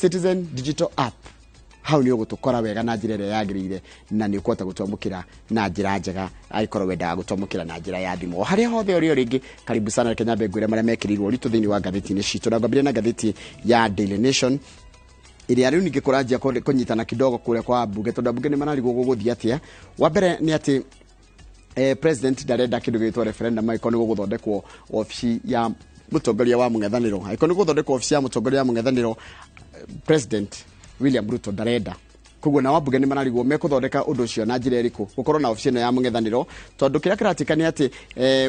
Citizen Digital App. Hau nĩ ũgũtũkora wega na njĩra ĩrĩa yagĩrĩire, na nĩ ũkũhota gũtwamũkĩra na njĩra njega angĩkorwo wendaga gũtwamũkĩra na njĩra ya thimũ. O harĩa hothe ũrĩ o rĩngĩ, karibu sana. Reke nyambe ngwĩre marĩa mekĩrĩirwo ũritũ thĩinĩ wa ngathĩti-inĩ citũ, na ngwambĩrĩria na ngathĩti ya Daily Nation, ĩrĩa rĩu ningĩ kũranjia kũnyitana kidogo kũrĩa kwa ambunge, tondũ ambunge nĩ mararigwo gũgũthiĩ atĩa. Wa mbere nĩ atĩ president ndarenda kĩndũ gĩgĩtwo referendum angĩkorwo nĩ gũgũthondekwo obici ya mũtongoria wa mũng'ethanĩro. Angĩkorwo nĩ gũgũthondekwo obici ya mũtongoria wa mũng'ethanĩro, President William Ruto ndarenda. Koguo nao ambunge nĩ mararigwo mekũthondeka ũndũ ũcio na njĩra ĩrĩkũ, gũkorwo na obici ĩno ya mũng'ethanĩro, tondũ kĩrĩa kĩratuĩka nĩ atĩ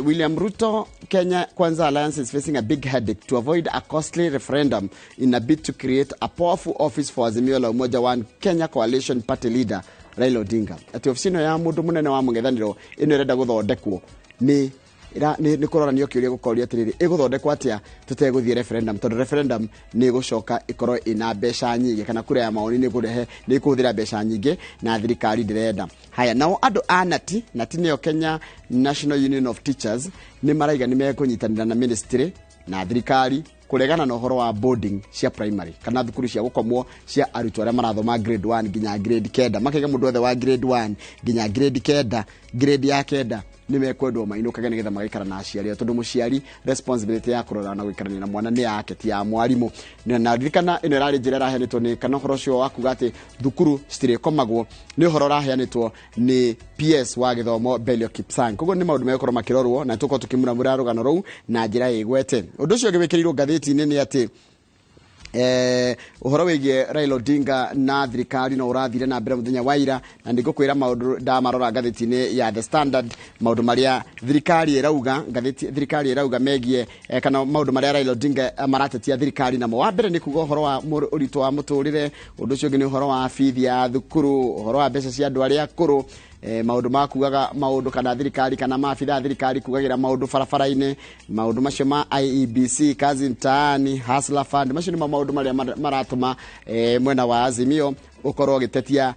William Ruto Kenya Kwanza Alliance is facing a big headache to avoid a costly referendum in a bid to create a powerful office for Azimio la Umoja One Kenya Coalition party leader Raila Odinga. Atĩ obici ĩno ya mũndũ mũnene wa mũng'ethanĩro ĩno ĩrenda gũthondekwo nĩ nĩ kũroranio kĩũria gũkoria atĩrĩrĩ, ĩgũthondekwo atĩa tũtegũthiĩ referendum, tondũ referendum nĩ ĩgũcoka ĩkorwo ĩna mbeca nyingĩ, kana kura ya maoni nĩ ĩkũrehe, nĩ ĩkũhũthĩra mbeca nyingĩ, na thirikari ndĩrenda. Haya, nao andũ a NATI, NATI nĩyo Kenya National Union of Teachers, nĩ maraiga nĩ mekũnyitanĩra na ministry na thirikari kũregana na ũhoro wa boarding cia primary, kana thukuru cia gũkomwo cia arutwo arĩa marathoma grade 1 nginya grade 9. Makaiga mũndũ wothe wa grade 1 nginya grade 9, grade ya 9, nĩ mekwendwo mainũkage nĩgetha magaikara na aciari ao, tondũ mũciari responsibility ya kũrora na gũikarania na mwana nĩ yake, ti ya mwarimũ. Na ririkana ĩno ĩrarĩ njĩra ĩraheanĩtwo nĩ, kana ũhoro ũcio wa kuga atĩ thukuru citirĩkomagwo nĩ ũhoro ũraheanĩtwo nĩ PS wa gĩthomo Belio Kipsang. Koguo nĩ maũndũ megũkorwo makĩrorwo na tũkorwo tũkĩmuramura rũgano rũu na njĩra ĩgwete. Ũndũ ũcio ũngĩ wĩkĩrĩirwo ngathĩti-inĩ nĩ atĩ ũhoro wĩgiĩ Raila Odinga na thirikari no ũrathire na mbere mũthenya wa ira, na nĩngũkwĩra maũndũ ndamarora ngathĩti-inĩ ya The Standard, maũndũ marĩa thirikari ĩrauga, ngathĩti thirikari ĩrauga megiĩ kana maũndũ marĩa Raila Odinga maratetia thirikari namo. Wa mbere nĩ kuga ũhoro wa ũritũ wa mũtũrĩre, ũndũ ũcio ũngĩ nĩ ũhoro wa bithi ya thukuru, ũhoro wa mbeca cia andũ arĩa akũrũ, maũndũ ma kugaga maũndũ kana thirikari kana maabitha a thirikari kugagĩra maũndũ barabara-inĩ, maũndũ macio ma IEBC, kazi mtaani, Hustler Fund. Macio nĩmo maũndũ marĩa maratũma mwena wa Azimio ũkorwo ũgĩtetia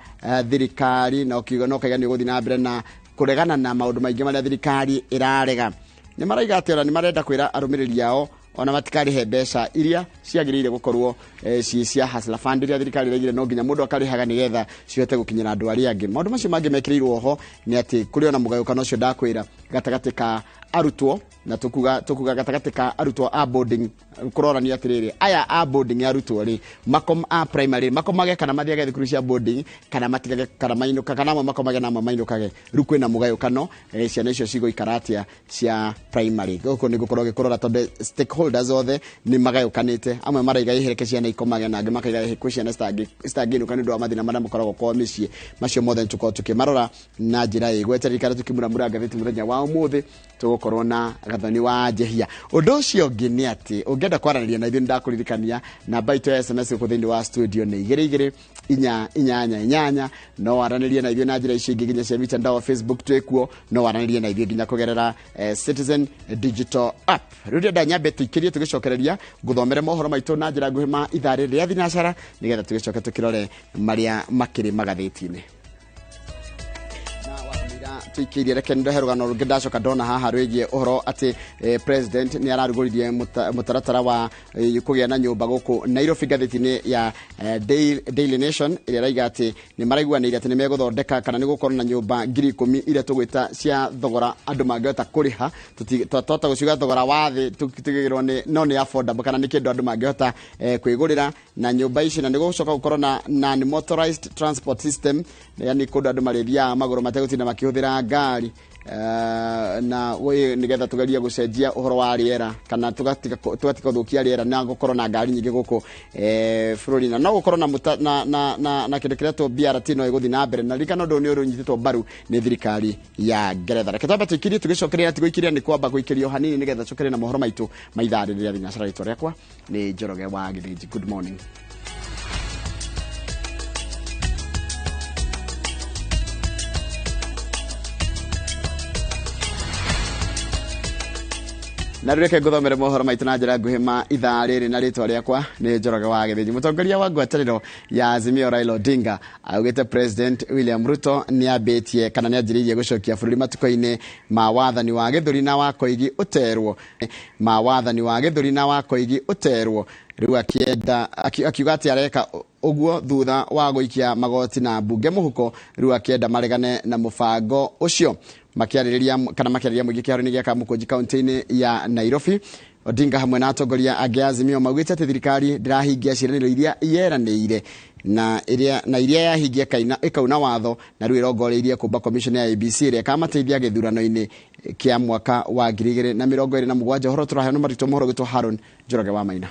thirikari, na ũkiuga na ũkaiga nĩ ũgũthiĩ na mbere na kũregana na maũndũ maingĩ marĩa thirikari ĩrarega. Nĩ maraiga atĩ ona nĩ marenda kwĩra arũmĩrĩri ao ona matikarĩhe mbeca iria ciagĩrĩire gũkorwo ciĩ cia Hustler Fund, iria thirikari ĩraigire no nginya mũndũ akarĩhaga nĩgetha cihote gũkinyĩra andũ arĩa angĩ. Maũndũ macio mangĩ mekĩrĩirwo ho nĩ atĩ kũrĩ ona mũgayũkano ũcio ndakwĩra gatagatĩ ka arutwo, na tũkuga gatagatĩ ka arutwo a boarding, kũrorania atĩrĩrĩ, aya a boarding arutwo rĩ makom a primary makomage kana mathiage thukuru cia boarding kana matigage kana mainũka, kana amwe makomage na amwe mainũkage. Rĩu kwĩna mũgayũkano, ciana icio cigũikara atĩa cia primary. Gũkũ nĩ gũkorwo gĩkũrora tondũ stakeholders othe nĩ magayũkanĩte, amwe maraiga ihereke ciana ikomage, na angĩ makaiga kwĩ ciana citangĩinũka nĩ ũndũ wa mathĩna marĩa makoragwo kwao mĩciĩ. Macio mothe nĩ tũkorwo tũkĩmarora na njĩra ĩgwete. Ririkana tũkĩmuramura ngathĩti mũthenya wa ũmũthĩ tũgũkorwo na Gathoni wa Njehia. Ũndũ ũcio ũngĩ nĩ atĩ ũngĩenda kwaranĩria na ithuĩ, nĩndakũririkania namba itũ ya SMS gũkũ thĩinĩ wa studio nĩ 22488. No waranĩrie na ithuĩ na njĩra icio ingĩ nginya cia mitandao wa Facebook twĩkuo, no waranĩrie na ithuĩ nginya kũgerera Citizen Digital App. Rĩu ndĩrenda nyambe tũikĩrie tũgĩcokereria ngũthomere mohoro maitũ na njĩra nguhĩ ma ithaa rĩrĩ rĩa thinacara, nĩgetha tũgĩcoke tũkĩrore marĩa makĩrĩ magathĩti-inĩ. Tuikĩirie, reke ndehe rũgano rũngĩ ndacoka ndona haha rwĩgiĩ ũhoro atĩ president nĩ ararugũririe mũtaratara wa kũgĩa na nyũmba gũkũ Nairobi. Ngathĩti-inĩ ya Daily Nation ĩrĩa ĩraiga atĩ nĩ maraiguanĩire atĩ nĩ megũthondeka kana nĩ gũkorwo na nyũmba 10,000 iria tũgwĩta cia thogora andũ mangĩhota kũrĩha. Twahota gũciuga thogora wa thĩ, tũtigĩrwo nĩ no nĩ affordable, kana nĩ kĩndũ andũ mangĩhota kwĩgũrĩra. Na nyũmba ici na nĩ gũcoka gũkorwo na non motorized transport system, yani kũndũ andũ marĩthiaga magũrũ mategũtinda makĩhũthĩra ngari, na nĩgetha tũgerie gũcenjia ũhoro wa rĩera, kana tũgatiga gũthũkia rĩera na gũkorwo na ngari nyingĩ gũkũ bũrũri. Na no gũkorwo na, na, na, na, na kĩndũ kĩretwo BRT no ĩgũthiĩ na mbere, na ririkana ũndũ ũyũ nĩ ũnyitĩtwo mbaru nĩ thirikari ya Ngeretha. Reke twambe tũikirie tũgĩcokereria, tigũikiria nĩ kwamba gũikĩrio hanini nĩgetha tũcokererie na mohoro maitũ ma ithaa rĩrĩ rĩa thinacara. Rĩtwa rĩakwa nĩ Njoroge wa Gĩthĩnji. Good morning. Na rĩu reke ngũthomere mohoro maitũ na njĩra nguhĩ ma ithaa rĩrĩ, na rĩtwa rĩakwa nĩ Njoroge wa Gĩthĩnji. Mũtongoria wa ngwatanĩro ya Azimio Raila Odinga augĩte President William Ruto nĩ ambĩtie kana nĩ anjĩrĩirie gũcokia bũrũri matukũ-inĩ ma wathani wa Gĩthũri na wa Koigi ũterwo, ma wathani wa Gĩthũri na wa Koigi ũterwo. Rĩu akĩenda akiuga atĩ areka ũguo thutha wa gũikia magoti na mbunge mũhuko. Rĩu akĩenda maregane na mũbango ũcio. Makĩarĩrĩria kana makĩarĩria mũingĩ kĩharo-inĩ gĩa Kamũkũnji kaunti-inĩ ya Nairobi, Odinga hamwe na atongoria angĩ a Azimio maugĩte atĩ thirikari ndĩrahingia ciĩranĩro iria yeranĩire na iria yahingia ĩkauna watho, na rĩu ĩrongoreirie kũmba commission ya IEBC ĩrĩa ĩkamateithia gĩthurano-inĩ kĩa mwaka wa 2027. Ũhoro tũraheo nĩ marĩtwo mohoro gwĩtwo Haron Njoroge wa Maina.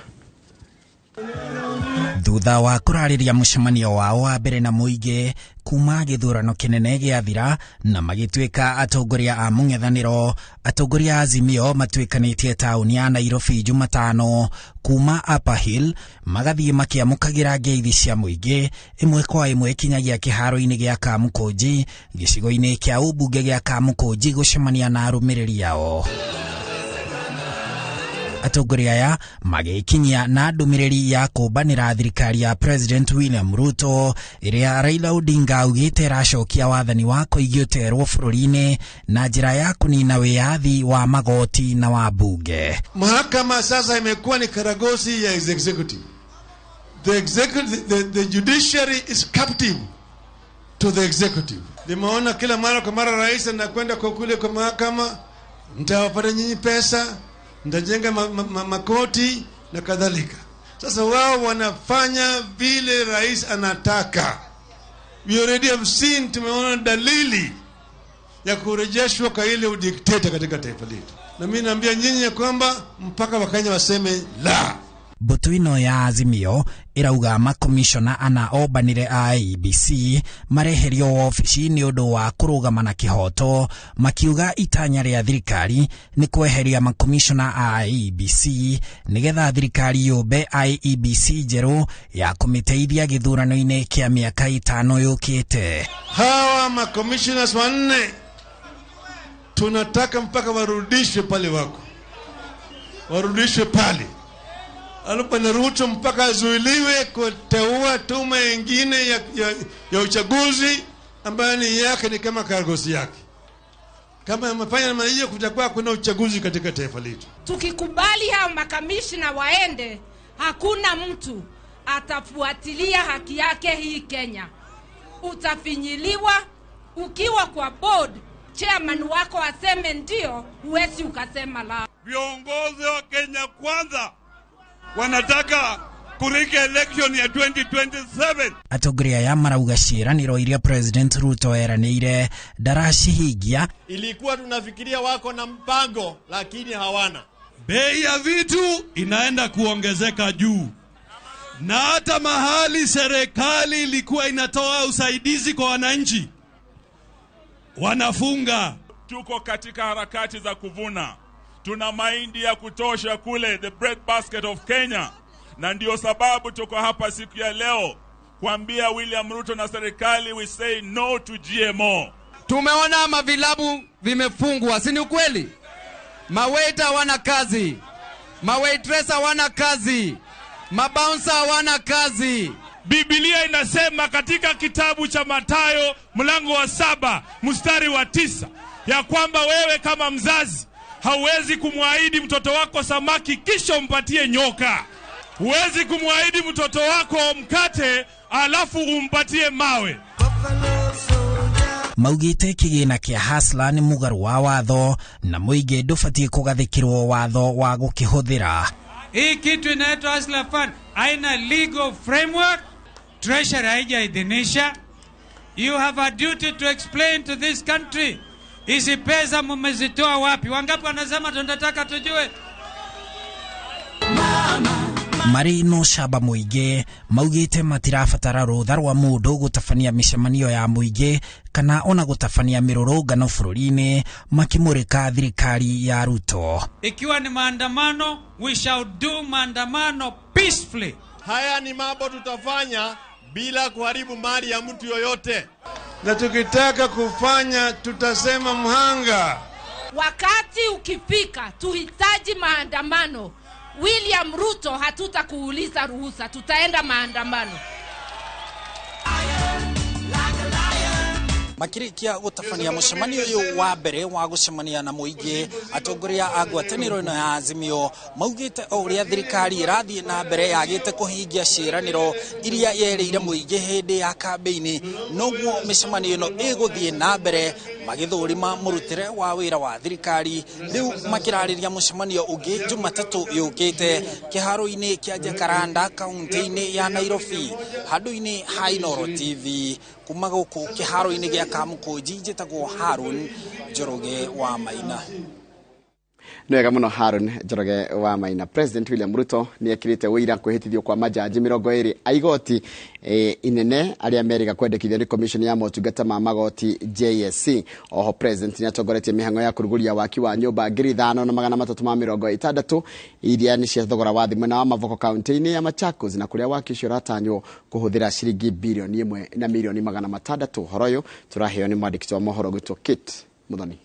Thutha wa kũrarĩria mũcemanio wao wa mbere na mũingĩ kuma gĩthurano kĩnene gĩathira na magĩtuĩka atongoria a mũng'ethanĩro, atongoria a Azimio matuĩkanĩtie taũni ya Nairobi Jumatano kuma Upper Hill magathiĩ makĩamũkagĩra ngeithi cia mũingĩ ĩmwe kwa ĩmwe kinyagia kĩharo-inĩ gĩa Kamũkũnji gĩcigo-inĩ kĩa ũmbunge gĩa Kamũkũnji gũcemania na arũmĩrĩri ao. Atongoria aya magĩkinyia na ndũmĩrĩri ya kũmbanĩra thirikari ya President William Ruto ĩrĩa Raila Odinga augĩte ĩracokia wathani wa koigi ũterwo bũrũri-inĩ na njĩra ya kũnina wĩyathi wa magoti na wa bunge. Mahakama sasa imekuwa ni karagosi ya executive. The judiciary is captive to the executive. Nimeona kila mara kwa mara rais anakwenda kwa kule kwa mahakama, mtawapata nyinyi pesa, nitajenga makoti na kadhalika. Sasa wao wanafanya vile rais anataka. We already have seen, tumeona dalili ya kurejeshwa kwa ile udikteta katika taifa letu. Na mimi naambia nyinyi ya kwamba mpaka Wakenya waseme la. Mbũtũ ĩno ya Azimio ĩrauga makomishona ana ombanire a IEBC mareherio wabici nĩ ũndũ wa kũrũgama na kĩhoto, makiuga itanya rĩa thirikari nĩ kweheria makomishona a IEBC nĩgetha thirikari yũmbe IEBC njerũ ya kũmĩteithia gĩthurano-inĩ kĩa mĩaka 5 yũkĩte. Hawa makomishona wanne tunataka mpaka warudishwe pale wako, warudishwe pale. Alipana Ruto mpaka azuiliwe kuteua tume nyingine ya uchaguzi ambayo ni yake, ni kama karagosi yake. Kama amefanya namna hiyo, kutakuwa kuna uchaguzi katika taifa letu. Tukikubali hao makamishna waende, hakuna mtu atafuatilia haki yake hii Kenya. Utafinyiliwa ukiwa kwa board, chairman wako aseme ndio, huwezi ukasema la. Viongozi wa Kenya Kwanza wanataka kurika election ya 2027. Atongoria aya marauga ciĩranĩro iria President Ruto eranĩire ndaracihingia. Ilikuwa tunafikiria wako na mpango lakini hawana. Bei ya vitu inaenda kuongezeka juu. Na hata mahali serikali ilikuwa inatoa usaidizi kwa wananchi, wanafunga. Tuko katika harakati za kuvuna. Tuna mahindi ya kutosha kule, the bread basket of Kenya. Na ndio sababu tuko hapa siku ya leo kuambia William Ruto na serikali, we say no to GMO. Tumeona mavilabu vimefungwa, si ni ukweli? Mawaiter hawana kazi, mawaitress hawana kazi, mabouncer hawana kazi. Biblia inasema katika kitabu cha Mathayo mlango wa 7 mstari wa 9 ya kwamba wewe kama mzazi hauwezi kumwahidi mtoto wako samaki kisha umpatie nyoka. Huwezi kumwahidi mtoto wako mkate alafu umpatie mawe. Maugĩte kĩgĩna kĩa Hustler nĩ mũgarũ wa watho na mũingĩ ndũbatiĩ kũgathĩkĩrwo watho wa gũkĩhũthĩra. Hii kitu inaitwa Hustler Fund haina legal framework, Treasury haijaidhinisha. You have a duty to explain to this country. Hizi pesa mmezitoa wapi? Wangapi wanasema tunataka tujue? Marĩ no camba mũingĩ maugĩte matirabatara rũtha rwa mũndũ gũtabania mĩcemanio ya mũingĩ kana ona gũtabania mĩrũrũngano bũrũri-inĩ makĩmũrĩka thirikari ya Ruto. Ikiwa ni maandamano, we shall do maandamano peacefully. Haya ni mambo tutafanya bila kuharibu mali ya mtu yoyote. Na tukitaka kufanya tutasema mhanga. Wakati ukifika tuhitaji maandamano, William Ruto hatutakuuliza ruhusa, tutaenda maandamano. Makĩrĩkia gũtabania mũcemanio ũyũ wa mbere wa gũcemania na mũingĩ, atongoria a ngwatanĩro ĩno ya Azimio maugĩte o ũrĩa thirikari ĩrathiĩ na mbere yagĩte kũhingia ciĩranĩro iria yerĩire mũingĩ hĩndĩ ya kambĩini, noguo mĩcemanio ĩno ĩgũthiĩ na mbere magĩthũrima mũrutĩre wa wĩra wa thirikari. Rĩu makĩrarĩria mũcemanio ũngĩ Jumatatũ yũkĩte kĩharo-inĩ kĩa Jacaranda kaunti-inĩ ya Nairobi, handũ-inĩ ha Inooro TV. Kuma gũkũ kĩharo-inĩ gĩa Kamũkũnji, njĩtagwo Harun Njoroge wa Maina. Nĩ wega mũno, Haron Njoroge wa Maina. President William Ruto nĩ ekĩrĩte ũira kwĩhĩtithio kwa majaji 20 a igoti inene arĩa merĩga kwendekithio nĩ commission ya motungata ma magoti JSC. Oho President nĩ atongoretie mĩhang'o ya kũrugũria waki wa nyũmba 5360 iria nĩ cia thogora wa thĩ mwena wa Mavoko kaunti-inĩ ya Machakos, na kũrĩa waki ũcio ũratanywo kũhũthĩra ciringi 1 bilioni na mirioni 600. Ũhoro ũyũ tũraheo nĩ mwandĩki wa mohoro gwĩtwo Kate Muthoni.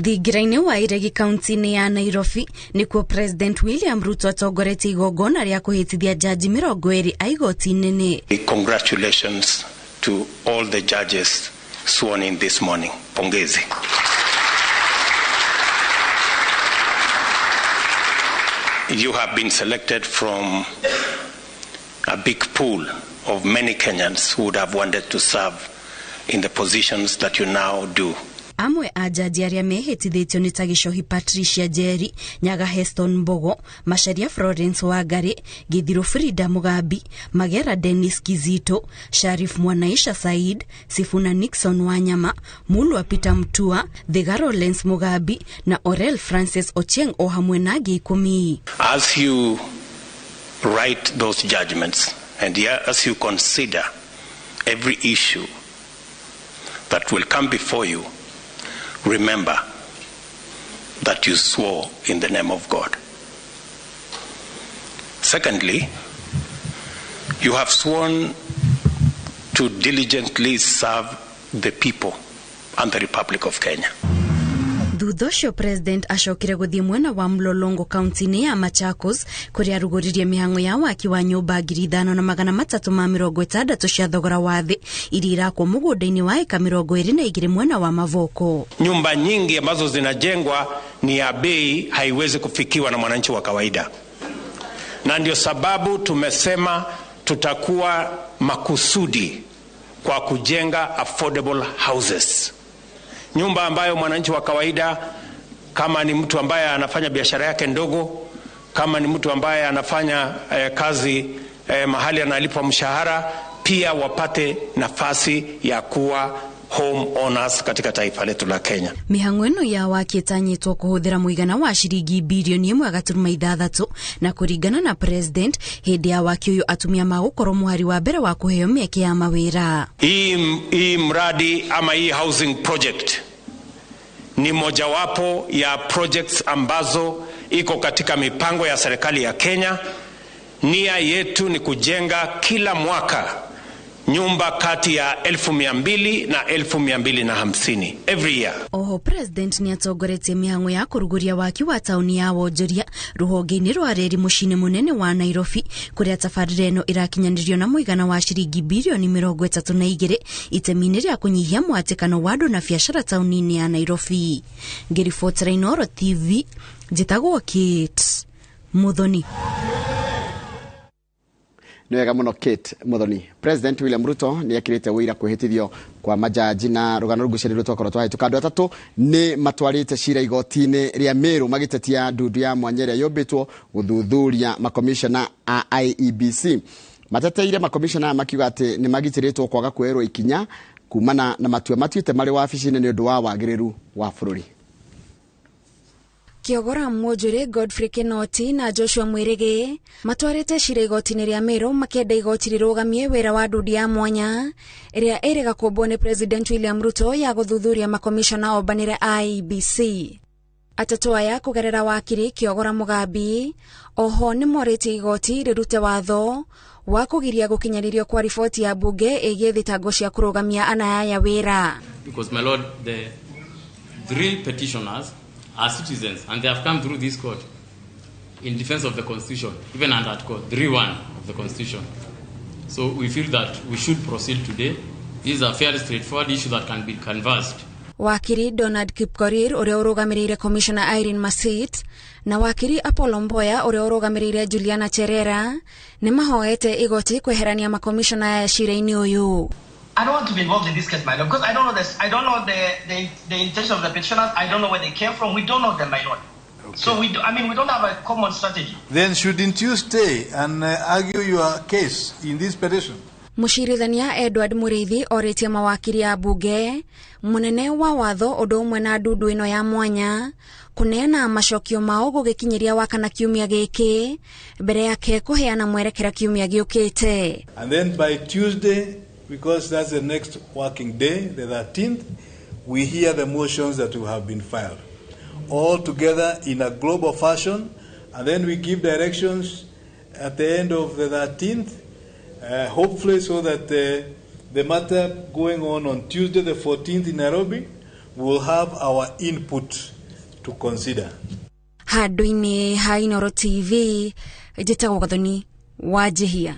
Thingira-inĩ wa Iregi kaunti-inĩ ya Nairobi nĩkuo President William Ruto atongoretie igongona rĩa kũhĩtithia jaji 20 a igoti inene. Congratulations to all the judges sworn in this morning. Pongezi. You have been selected from a big pool of many Kenyans who would have wanted to serve in the positions that you now do. Amwe a jaji arĩa mehĩtithĩtio nĩ ta Gichohi Patricia Njeri, Nyaga Heston Mbogo, Macharia Florence Wangari, Githiru Frida Mugambi, Magera Dennis Kizito, Sharif Mwanaisha Said, Sifuna Nixon Wanyama, Mulwa Peter Mutua, Thiga Lawrence Mugambi na Orel Francis Ochieng o hamwe na angĩ 10. As you write those judgments and as you consider every issue that will come before you, remember that you swore in the name of God. Secondly, you have sworn to diligently serve the people and the Republic of Kenya. Thutha ũcio President acokire gũthiĩ mwena wa Mlolongo kaunti-inĩ ya Machakos kũrĩa arugũririe mĩhang'o ya waki wa nyũmba 5360 cia thogora wa thĩ iria irakwo mũgũnda-inĩ wa eka 22 mwena wa Mavoko. Nyumba nyingi ambazo zinajengwa ni ya bei, haiwezi kufikiwa na mwananchi wa kawaida, na ndio sababu tumesema tutakuwa makusudi kwa kujenga affordable houses, nyumba ambayo mwananchi wa kawaida, kama ni mtu ambaye anafanya biashara yake ndogo, kama ni mtu ambaye anafanya kazi mahali analipwa mshahara, pia wapate nafasi ya kuwa home owners katika taifa letu la Kenya. Mĩhang'o ĩno ya waki ĩtanyĩtwo kũhũthĩra mũigana wa ciringi 1.6 bilioni na kũringana na President, hĩndĩ ya waki ũyũ atumia magũkorwo mũhari wa mbere wa kũheo mĩeke ya mawĩra. Hii mradi ama hii housing project ni mojawapo ya projects ambazo iko katika mipango ya serikali ya Kenya. Nia yetu ni kujenga kila mwaka nyumba kati ya 200,000 na 250,000 every year. Oho President nĩ atongoretie mĩhang'o ya kũrugũria waki wa taũni ya wonjoria rũhonge-inĩ rwa reri mũciĩ-inĩ mũnene wa Nairobi, kũrĩa tabarĩra ĩno ĩrakinyanĩrio na mũigana wa ciringi 32 bilioni itemi-inĩ rĩa kũnyihia mũhatĩkano wa andũ na biacara taũni-inĩ ya Nairobi. Ngĩribotera Inooro TV, njĩtagwo Kate Muthoni. Nĩ wega mũno, Kate Muthoni. President William Ruto nĩ ekĩrĩte ũira kwĩhĩtithio kwa majaji na rũgano rũgucĩrĩrio twakorwo twahĩtũka. Andũ atatũ nĩ matwarĩte cira igoti-inĩ rĩa Meru magĩtetia ndundu ya mwanya ĩrĩa yũmbĩtwo gũthuthuria makomishona a IEBC. Mateteire makomishona aya makiuga atĩ nĩ magitĩrĩtwo kwaga kuoerwo ikinya kumana na matua matuĩte marĩ wabici-inĩ nĩ ũndũ wa wagĩrĩru wa bũrũri. Kiogora Mwonjuri Godfrey Kinoti na Joshua Mwirigi matwarĩte cira igoti-inĩ rĩa Meru makĩenda igoti rĩrũgamie wĩra wa ndundu ya mwanya ĩrĩa ĩrĩga kũmbwo nĩ President William Ruto ya gũthuthuria makomishona ombanĩre IEBC. Atatũ aya kũgerera wakiri Kiogora Mugambi oho nĩ morĩtie igoti rĩrute watho wa kũgiria gũkinyanĩrio kwa riboti ya mbunge ĩgiĩ thitango cia kũrũgamia anayaya wĩra. Because, my lord, the three petitioners are citizens and they have come through this court in defense of the Constitution, even under Article 3.1 of the Constitution. So we feel that we should proceed today. This is a fairly straightforward issue that can be canvassed. Wakiri Donald Kipkorir ũrĩa ũrũgamĩrĩire Commissioner Irene Masit na wakiri Apollo Mboya ũrĩa ũrũgamĩrĩire Juliana Cherera nĩ mahoete igoti kweherania makomishona aya cira-inĩ ũyũ. I don't want to be involved in this case, my lord, because I don't know this. I don't know the intention of the petitioners. I don't know where they came from. We don't know them, my lord. Okay. So we don't have a common strategy. Then shouldn't you stay and argue your case in this petition? Mũcirithania Edward Mũrĩithi orĩtie mawakiri a bunge mũnene wa watho ũndũ ũmwe na ndundu ĩno ya mwanya kũneana macokio mao gũgĩkinyĩria wakana kiumia gĩkĩ mbere yake kũheana mwerekera kiumia gĩũkĩte. And then by Tuesday, because that's the next working day, the 13th, we hear the motions that will have been filed all together in a global fashion, and then we give directions at the end of the 13th, hopefully so that the matter going on Tuesday the 14th in Nairobi will have our input to consider. Handũ-inĩ ha Inooro TV, njĩtagwo Gathoni wa Njihia.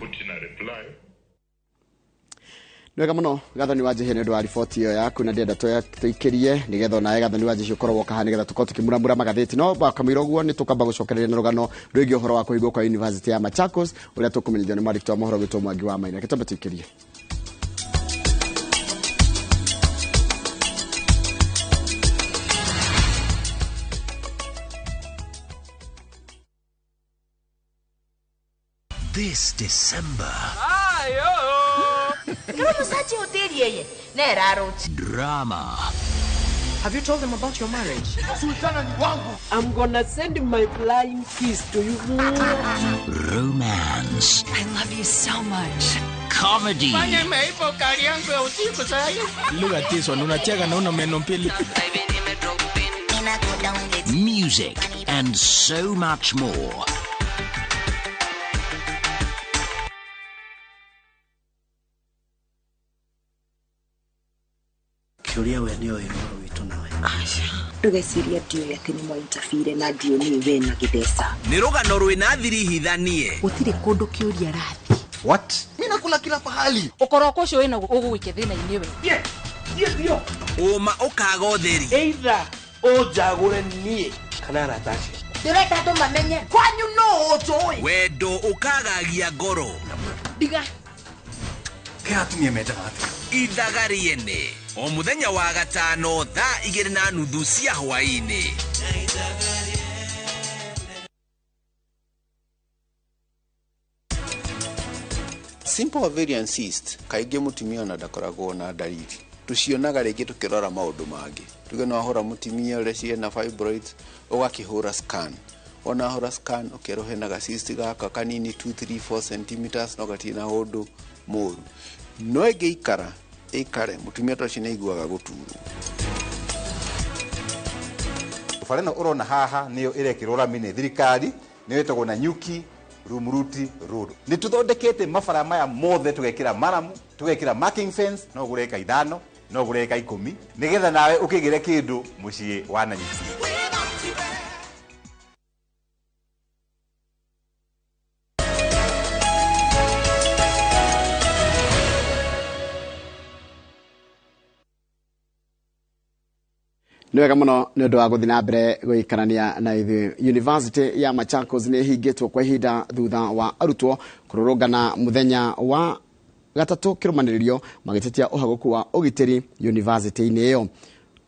Nwega muno Gathoni wa Njihia nĩ ũndũ wa riboti ĩyo yaku na ndĩrenda tũikĩrie nĩgetha onawe Gathoni wa Njihia ũkorwo woka haha nĩgetha tũkorwo tũkĩmuramura magathĩti no kamũira ũguo nĩ tũkamba gũcokereria na rũgano rwĩgiĩ ũhoro wa kũhingwo kwa University ya Machakos ũrĩa tũkũmenyithio nĩ mwandĩki wa mohoro witũ Mwangi wa Maina. Reke twambe tũikĩrie. This December. Drama. Have you told them about your marriage? I'm gonna send my flying kiss to you. Romance. I love you so much. Comedy. Look at this one. Unacheka na una meno mbili. Music and so much more. Kĩũria we nĩ oĩ ũhoro witũ nawe. Ndũgecirie ndiũĩ atĩ nĩ mwaintabire na ndiũĩ nĩ we na gĩtheca. Nĩ rũgano rwĩna thiri hithanie. Gũtirĩ kũndũ kĩũria arathiĩ. What? Mimi nakula kila pahali. Ũkoroko ũcio wĩna ũgũgũikia thĩna-inĩ we. Ũma ũkaga ũtheri. Either ũnjagũre niĩ kana arata acio. Ndĩrenda andũ mamenye kwanyu no ũnjũĩ. Wendo ũkagagia ngoro. Ndiga. Kĩ atumia mendaga atĩa? Ithaga rĩene o mũthenya wa gatano thaa 2:30 cia hwaĩ-inĩ. Simple ovarian cyst kaingĩ mũtumia ona ndakoragwo na ndariri. Tũcionaga rĩngĩ tũkĩrora maũndũ mangĩ. Tuge no ahũra mũtumia ũrĩa ciena fibroids ũgakĩhũra scan. Ona ahũra scan ũkerwo hena ga cyst gaka kanini 2 3 4 centimeters no gatirĩ na ũndũ mũru. No ĩngĩikara ikare mutumia ta ũcio nĩ aiguaga gũturwo. Bara ĩno ũrona haha nĩyo ĩrekĩrwo rami nĩ thirikari nĩyo ĩtagwo Nanyuki Rumuruti Road. Nĩ tũthondekete mabara maya mothe tũgekĩra maramu, tũgekĩra marking fence, no ũgũre ĩka 5, no ũgũre ĩka 10 nĩgetha nawe ũkĩgĩre kĩndũ mũciĩ wa Nanyuki. Nĩ wega mũno nĩ ũndũ wa gũthiĩ na mbere gũikarania na ithuĩ. University ya Machakos nĩ ĩhingĩtwo kwa ihinda thutha wa arutwo kũrũrũngana mũthenya wa gatatũ kĩrũmanĩrĩrio magĩtetia ũhagũku wa ũgitĩri university-inĩ ĩyo.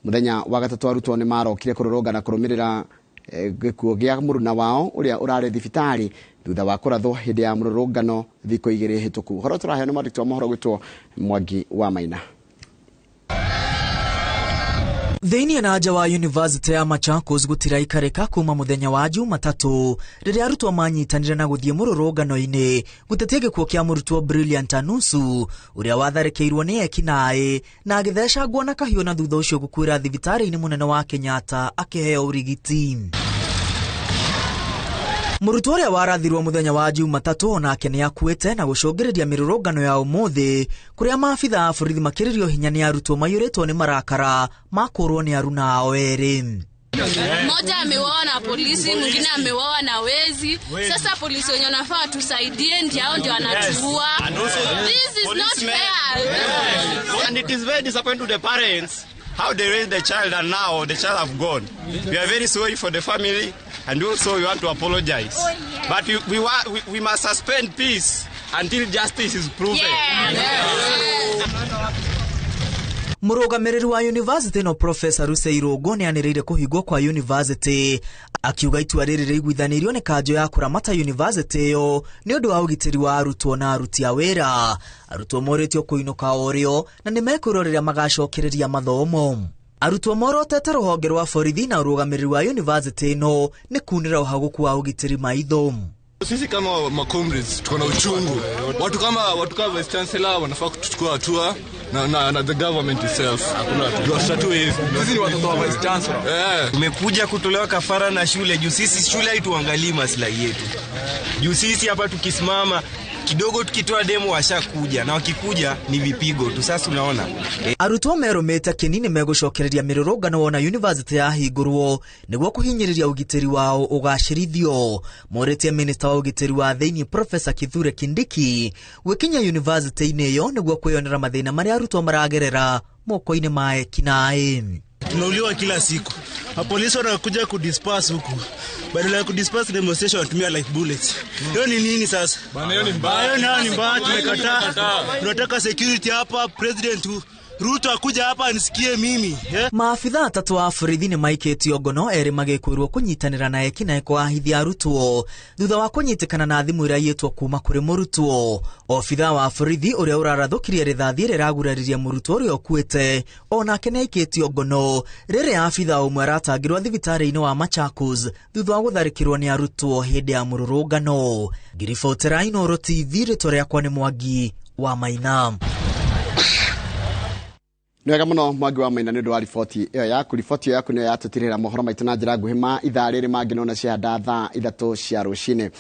Mũthenya wa gatatũ arutwo nĩ marokire kũrũrũngana kũrũmĩrĩra gĩkuũ gĩa mũruna wao ũrĩa ũrarĩ thibitarĩ thutha wa kũrathwo hĩndĩ ya mũrũrũngano thikũ 2 hĩtũku. Ũhoro tũraheo nĩ mwandĩki wa mohoro gwĩtwo Mwangi wa Maina. Thĩinĩ na nja wa University ya Machakos gũtiraikarĩka kuma mũthenya wa Jumatatũ rĩrĩa arutwo manyitanire na gũthiĩ mũrũrũngano-inĩ gũtetia gĩkuũ kĩa mũrutwo Brilliant Anusu ũrĩa watharĩkĩirwo nĩ ekinaĩ na agĩthecangwo na kahiũ na thutha ũcio gũkuĩra thibitarĩ-inĩ mũnene wa Kenyatta akĩheo ũrigiti. Mũrutwo ũrĩa warathirwo mũthenya wa Jumatatũ onake nĩ akuĩte na gũcũngĩrĩria mĩrũrũngano ya ũmũthĩ kũrĩa maabitha a borithi makĩrĩrio hinya nĩ arutwo maiyũrĩtwo nĩ marakara makũrwo nĩ aruna ao erĩ. Mmoja ameuawa na polisi, mwingine ameuawa na wezi. Sasa polisi wenye wanafaa tusaidie ndio hao ndio wanatuua. This is not fair. And it is very disappointing to the parents how they raised the child and now the child have gone. We are very sorry for the family and also we want to apologize. But we must suspend peace until justice is proven. Mũrũgamĩrĩri wa yunivasĩtĩ ĩno Profesa Rusei Rũngũ nĩanĩrĩire kũhingwo kwa yunivasĩtĩ akiuga itua rĩrĩ rĩiguithanĩirio nĩ kanjũ ya kũramata yunivasĩtĩ ĩyo nĩ ũndũ wa ũgitĩri wa arutwo na aruti a wĩra. Arutwo morĩtio kũinũka o rĩo na nĩmekwĩrwo rĩrĩa magacokereria mathomo. Arutwo morotete rũhonge rwa borithi na ũrũgamĩrĩri wa yunivasĩtĩ ĩno nĩ kunĩra ũhagũku wa ũgitĩri maitho. Sisi kama macomrades tuko na uchungu. Watu kama Vice Chancellor wanafaa kuchukua hatua na the government itself. Ndio tutatue hivi. Sisi ni watoto wa Vice Chancellor. Tumekuja kutolewa kafara na shule juu sisi shule haituangalii maslahi yetu. Juu sisi hapa tukisimama kidogo tukitoa demo washakuja na wakikuja ni vipigo tu. Sasa unaona. Arutwo merũmĩte kĩni nĩ megũcokereria mĩrũrũngano wona yunivasĩtĩ yahingũrwo nĩguo kũhinyĩrĩria ũgitĩri wao ũgacĩrithio. Morĩtie minista wa ũgitĩri wa thĩinĩ Profesa Kithure Kindiki gwĩkinya yunivasĩtĩ-inĩ ĩyo nĩguo kwĩyonera mathĩna marĩa arutwo maragerera moko-inĩ ma ekinaĩ. Tunauliwa kila siku. Polisi wanakuja kudisperse huku. Badala ya kudisperse demonstration wanatumia like bullets. Hiyo ni nini sasa? Bana, hiyo ni mbaya. Hiyo ni mbaya, tumekataa. Tunataka security hapa, President Ruto akuja hapa anisikie mimi. Maabithaa atatũ a borithi nĩ maikĩtio ngono erĩ magĩkwĩrwo kũnyitanĩra na ekinaĩ kwahithia arutwo thutha wa kũnyitĩkana na thimũ ĩrĩa kuma kũrĩ mũrutwo. Obithaa wa borithi ũrĩa ũrarathũkirie rithathi ĩrĩa ĩraguraririe mũrutwo ũrĩa ũkuĩte onake nĩ aikĩtio ngono rĩrĩa abithaa ũmwe aratangĩrwo thibitarĩ-inĩ wa Machakos thutha wa gũtharĩkĩrwo nĩ arutwo hĩndĩ ya mũrũrũngano. Ngiribotera Inooro TV, rĩtwa rĩakwa nĩ Mwangi wa Maina. Nĩ wega mũno Mwangi wa Maina nĩ ũndũ wa riboti ĩyo yaku. Riboti ĩyo yaku nĩyo yatũtirĩra mohoro maitũ na njĩra nguhĩ ma ithaa rĩrĩ mangĩ nona ciahanda thaa 3 cia rũcinĩ.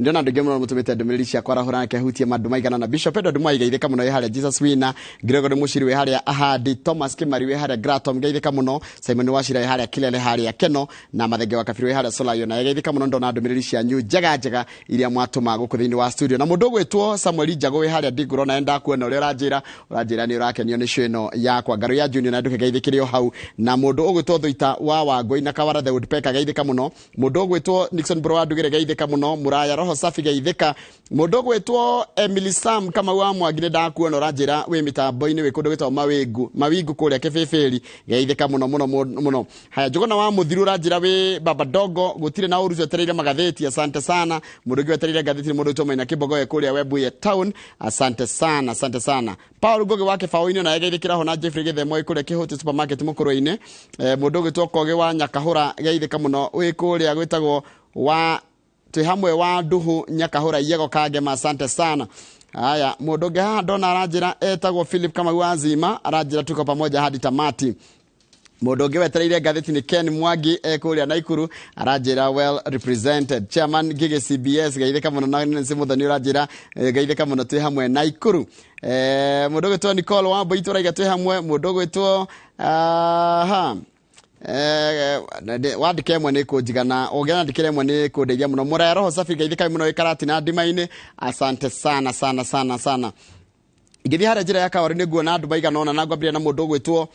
Ndĩrona andũ aingĩ mũno mũtũmĩte ndũmĩrĩri cia kwarahũra na kehutie mandũ maigana na Bishop Edward Mwai geithĩka mũno wĩ harĩa Jesus Wina, Gregory Mũciri wĩ harĩa Ahadi, Thomas Kimari wĩ harĩa Gratom geithĩka mũno, Simon Wachira wĩ harĩa Kilele harĩa Keno na Mathenge wa Kabiri wĩ harĩa Solayo na geithĩka mũno. Ndona ndũmĩrĩri cianyu njega njega iria mwatũma gũkũ thĩinĩ wa studio. Na mũndũ ũgwĩtwo Samuel Njago wĩ harĩa Ndigũro na ndakuona ũrĩa ũranjĩra nĩ ũrakenio nĩ show ĩno yakwa Ngaro ya Junior na nduke geithĩkĩre o hau. Na mũndũ ũgwĩtwo Thuita wa Wangũi na Kawara the Woodpecker geithĩka mũno, mũndũ ũgwĩtwo Nixon Bro wa Ndugire geithĩka mũno, Muraya Roho Safi geithĩka, mũndũ ũgwĩtwo Emily Sam Kamau wa Mwangi nĩ ndakuona ũranjĩra wĩ mĩtambo-inĩ wĩ kũndũ gwĩtagwo Mawingu kũrĩa Kĩbĩbĩri geithĩka mũno mũno mũno. Haya, Njũgũna wa Mũthiru ũranjĩra wĩ Baba Dogo gũtirĩ na ũru wetereire magathĩti, asante sana. Mũndũ ũngĩ wetereire ngathĩti nĩ mũndũ ũgwĩtwo Maina Kĩbogoe kũrĩa Webuye Town, asante sana, asante sana. Paul Ngugi wa Kĩbaũ-inĩ na geithĩkĩra ho na Jeffrey Gĩthemoi kũrĩa Kĩhũti supermarket Mũkũrwe-inĩ. Mũndũ ũgwĩtwo Kogi wa Nyakahũra geithĩka mũno wĩ kũrĩa gwĩtagwo wa twĩ hamwe wa Nduhu Nyakahũra Yego Kangema, asante sana. Haya, mũndũ ũngĩ haha ndona aranjĩra etagwo Philip Kamau wa Nzima aranjĩra tuko pamoja hadi tamati. Mũndũ ũngĩ wetereire ngathĩti nĩ Ken Mwangi kũrĩa Naikuru aranjĩra well represented. Chairman Gige CBS geithĩka mũno na Nancy Muthoni ũranjĩra geithĩka mũno twĩ hamwe Naikuru. Mũndũ ũgwĩtwo Nicole Wambui tũraiga twĩ hamwe. Mũndũ ũgwĩtwo wandĩke ĩmwe nĩ kũnjigana, ũngĩandĩkĩra ĩmwe nĩ kũndeithia mũno. Mũraya Roho Safi geithĩka mũno wĩ Karatina ndima-inĩ, asante sana sana sana sana. Ingĩthiĩ harĩa njĩra ya Kawaru nĩ nguona andũ maigana ũna na ngwambĩrĩria na mũndũ ũgwĩtwo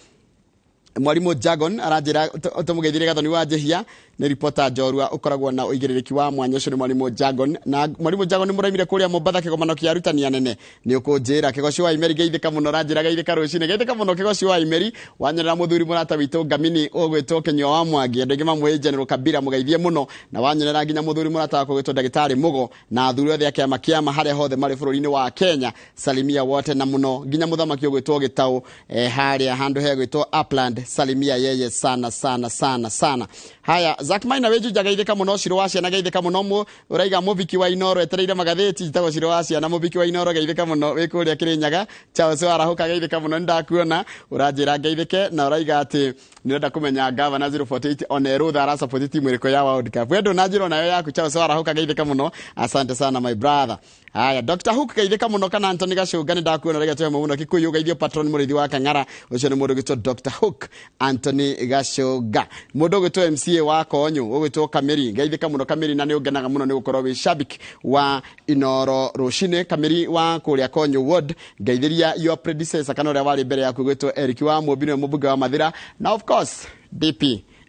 Mwalimu Jagon aranjĩra tũmũgeithĩrie Gathoni wa Njehia nĩ ripota njorua ũkoragwo na ũigĩrĩrĩki wa mwanya ũcio nĩ Mwalimu Jagon. Na Mwalimu Jagon nĩ mũraimire kũrĩa Mombatha kĩgomano kĩa arutani anene nĩ ũkũnjĩra. Kĩgoci wa Imeri geithĩka mũno aranjĩra geithĩka rũcinĩ, geithĩka mũno Kĩgoci wa Imeri. Wanyonera mũthuri mũrata witũ Ngamini ũgwĩtwo Kĩnyua wa Mwangi, andũ aingĩ mamũĩ General Kabira mũgeithie mũno. Na wanyonera nginya mũthuri mũrata wakwa ũgwĩtwo Ndagĩtarĩ Mũgo na athuri othe a kĩama kĩama harĩa hothe marĩ bũrũri-inĩ wa Kenya, salimia wote na mũno nginya mũthamaki ũgwĩtwo Gĩtaũ harĩa handũ hegwĩtwo Upland, salimia yeye sana sana sana sana. Haya, Zack Maina wĩ geithĩka mũno, Ciro wa ciana geithĩka mũno, ũraiga mũbiki wa Inoro etereire magathĩti, njĩtagwo Ciro wa ciana mũbiki wa Inoro geithĩka mũno wĩ kũrĩa Kĩrĩnyaga. Charles Warahũka geithĩka mũno nĩndakuona ũranjĩra ngeithĩke na ũraiga atĩ nĩũrenda kũmenya Gavana 048 Onerutha arasupport timu ĩrĩkũ ya World Cup. We ndũnanjĩra onayo yaku Charles Warahũka geithĩka mũno, asante sana my brother. Haya, Dr. Hook geithĩka mũno kana Anthony Gacũnga nĩ ndakuona rĩga twĩ mũno Kikuyu geithio patron mũrĩithi wa Kang'ara ũcio nĩ mũndũ ũgĩtwo Dr. Hook Anthony Gacũnga. Mũndũ ũgĩtwo MCA wa Konyu ũgĩtwo Kamiri geithĩka mũno Kamiri na nĩ ũngenaga mũno nĩ gũkorwo wĩ shabiki wa Inoro rũcinĩ. Kamiri wa kũrĩa Konyu ward ngeithĩria your predecessor kana ũrĩa warĩ mbere yaku ũgĩtwo Eric wa Mũmbi nĩwe mũmbunge wa Mathira na of course DP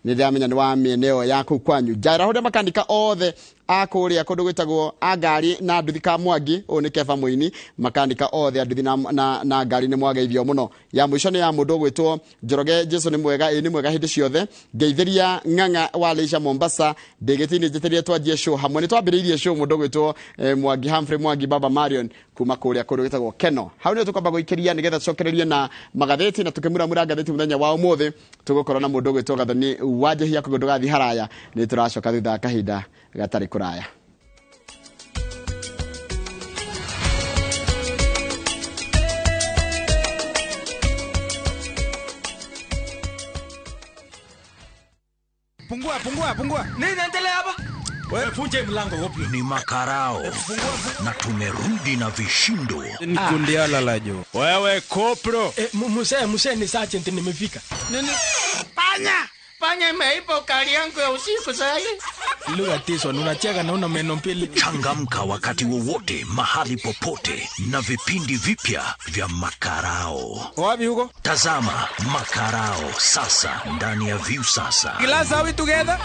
nĩ ndĩramenya nĩ wa mĩeneo ya kũu kwanyu. Njara ũrĩa makanika othe a kũrĩa kũndũ gwĩtagwo a ngari na nduthi ka Mwangi ũyũ nĩ Keba Mũini makanika othe a nduthi na ngari nĩ mwageithio mũno. Ya mũico nĩ ya mũndũ ũgwĩtwo Njoroge Jesu nĩ mwega ĩ nĩ mwega hĩndĩ ciothe. Ngeithĩria Ng'ang'a wa Leisure Mombasa ndĩgĩtini njĩtĩrie twanjie show hamwe nĩ twambĩrĩirie show mũndũ ũgwĩtwo Mwangi Humphrey Mwangi Baba Marion kuma kũrĩa kũndũ gwĩtagwo Keno. Hau nĩho tũkwamba gũikĩria nĩgetha tũcokererie na magathĩti na tũkĩmuramura ngathĩti mũthenya wa ũmũthĩ tũgũkorwo na mũndũ ũgwĩtwo Gathoni wa Njehia koguo ndũgathiĩ haraya nĩ tũracoka thutha wa kahinda gatarĩ kũraya. Pungua, pungua, pungua. Nini endelea hapa? Wewe funje mlango hopi. Ni makarao. Na tumerudi na vishindo. Ni kundi ala la jo. Wewe kopro. Muse ni sergeant nimefika. Nini? Panya. Panya imeipa kali yangu ya usiku sasa. Look at this one, unacheka na una meno mbili. Changamka wakati wowote, mahali popote na vipindi vipya vya Makarao. Wapi huko? Tazama Makarao sasa ndani ya View Sasa. Glass, are we together?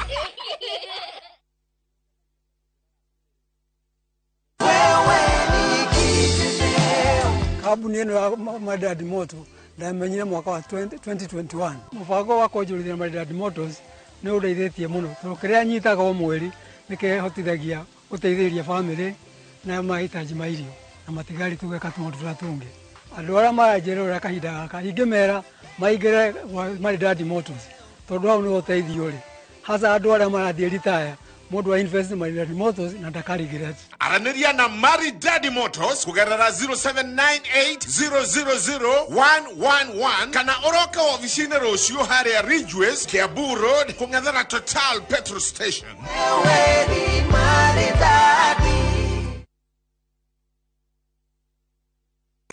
Kambuni ĩno ya Maridadi Motors ndamenyire mwaka wa 2021. Mũbango wa kwanjũrithia Maridadi Motors nĩ ũndeithĩtie mũno tondũ kĩrĩa nyitaga o mweri nĩ kĩhotithagia gũteithĩrĩria bamĩrĩ na mahitaji ma irio na matigari tũgeka tũmaũndũ tũrĩa tũngĩ. Andũ arĩa maranjĩrora kahinda gaka ingĩmera maingĩre Maridadi Motors tondũ hau nĩho ũteithio ũrĩ, hasa andũ arĩa marathiĩ ritaya mũndũ wa invest Maridadi Motors na ndakaregret. Aranĩria na Maridadi Motors kũgerera 0798000111 kana ũroke ofici-inĩ rũciũ harĩa Ridgeways, Kiambu Road, kũng'ethera Total Petrol Station.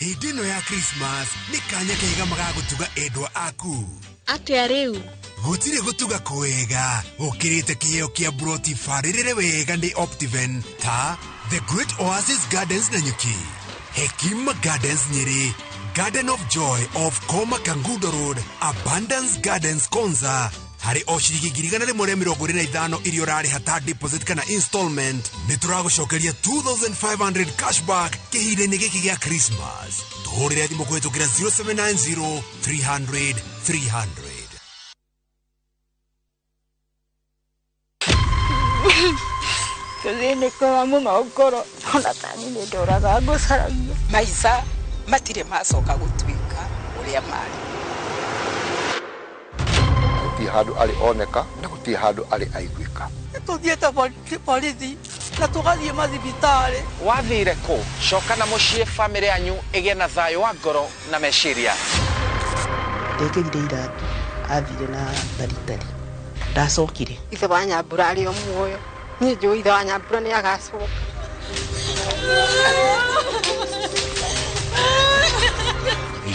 Hĩndĩ ĩno ya Christmas nĩ kanya kega magagũtuga endwa aku. Atĩa rĩu? Gũtirĩ gũtuga kwega gũkĩrĩte kĩheo kĩa broti barĩrĩre wega nĩ Optiven ta The Great Oasis Gardens Nanyuki, Hekima Gardens Nyeri, Garden of Joy of Koma Kangudo Road, Abundance Gardens Konza. Harĩ o ciringi 125 iria ũrarĩha ta deposit kana installment nĩ tũragũcokeria 2500 cashback kĩhinda-inĩ gĩkĩ gĩa Christmas. Tũhũrĩre thimũ kũhĩtũkĩra 0790 300 300. Tũthĩnĩkaga mũno ngoro ona tani nĩ ndoraga ngũcaragia. Maica matirĩ macoka gũtuĩka ũrĩa marĩ. Gũtirĩ handũ arĩ oneka na gũtirĩ handũ arĩ aiguĩka. Tũthiĩte borithi na tũgathiĩ mathibitarĩ. Wathire kũ? Coka na mũciĩ bamĩrĩ yanyu ĩgĩe na thayũ wa ngoro na meciria. Ndekĩrire iratũ athire na taritari ndacokire. Ithe wa Nyambura arĩ o muoyo. Niĩ njũĩ ithe wa Nyambura nĩ agacoka.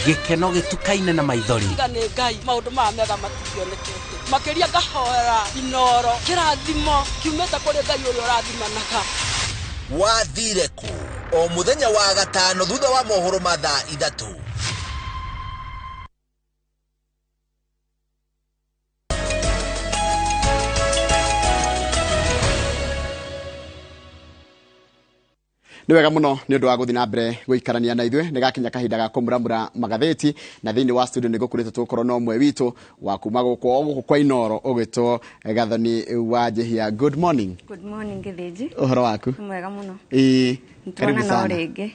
Gĩkeno gĩtukaine na maithori. Tiga nĩ Ngai maũndũ maya mega matingĩonekete. Makĩria ngahoera Inoro kĩrathimo kiumĩte kũrĩ Ngai ũrĩa ũrathimanaga. Wathire kũ? O mũthenya wa gatano thutha wa mohoro ma thaa 3. Nĩ wega mũno nĩ ũndũ wa gũthiĩ na mbere gũikarania na ithuĩ nĩ gakinya kahinda ga kũmuramura magathĩti na thĩinĩ wa studio nĩ gũkũrĩte tũgũkorwo na ũmwe witũ wa kuma gũkũ o gũkũ kwa Inoro ũgwĩtwo Gathoni wa Njehia. Good morning. Good morning Gĩthĩnji. Ũhoro waku? Mwega mũno. Ĩĩ, karibu Nĩtuonana o sana. rĩngĩ.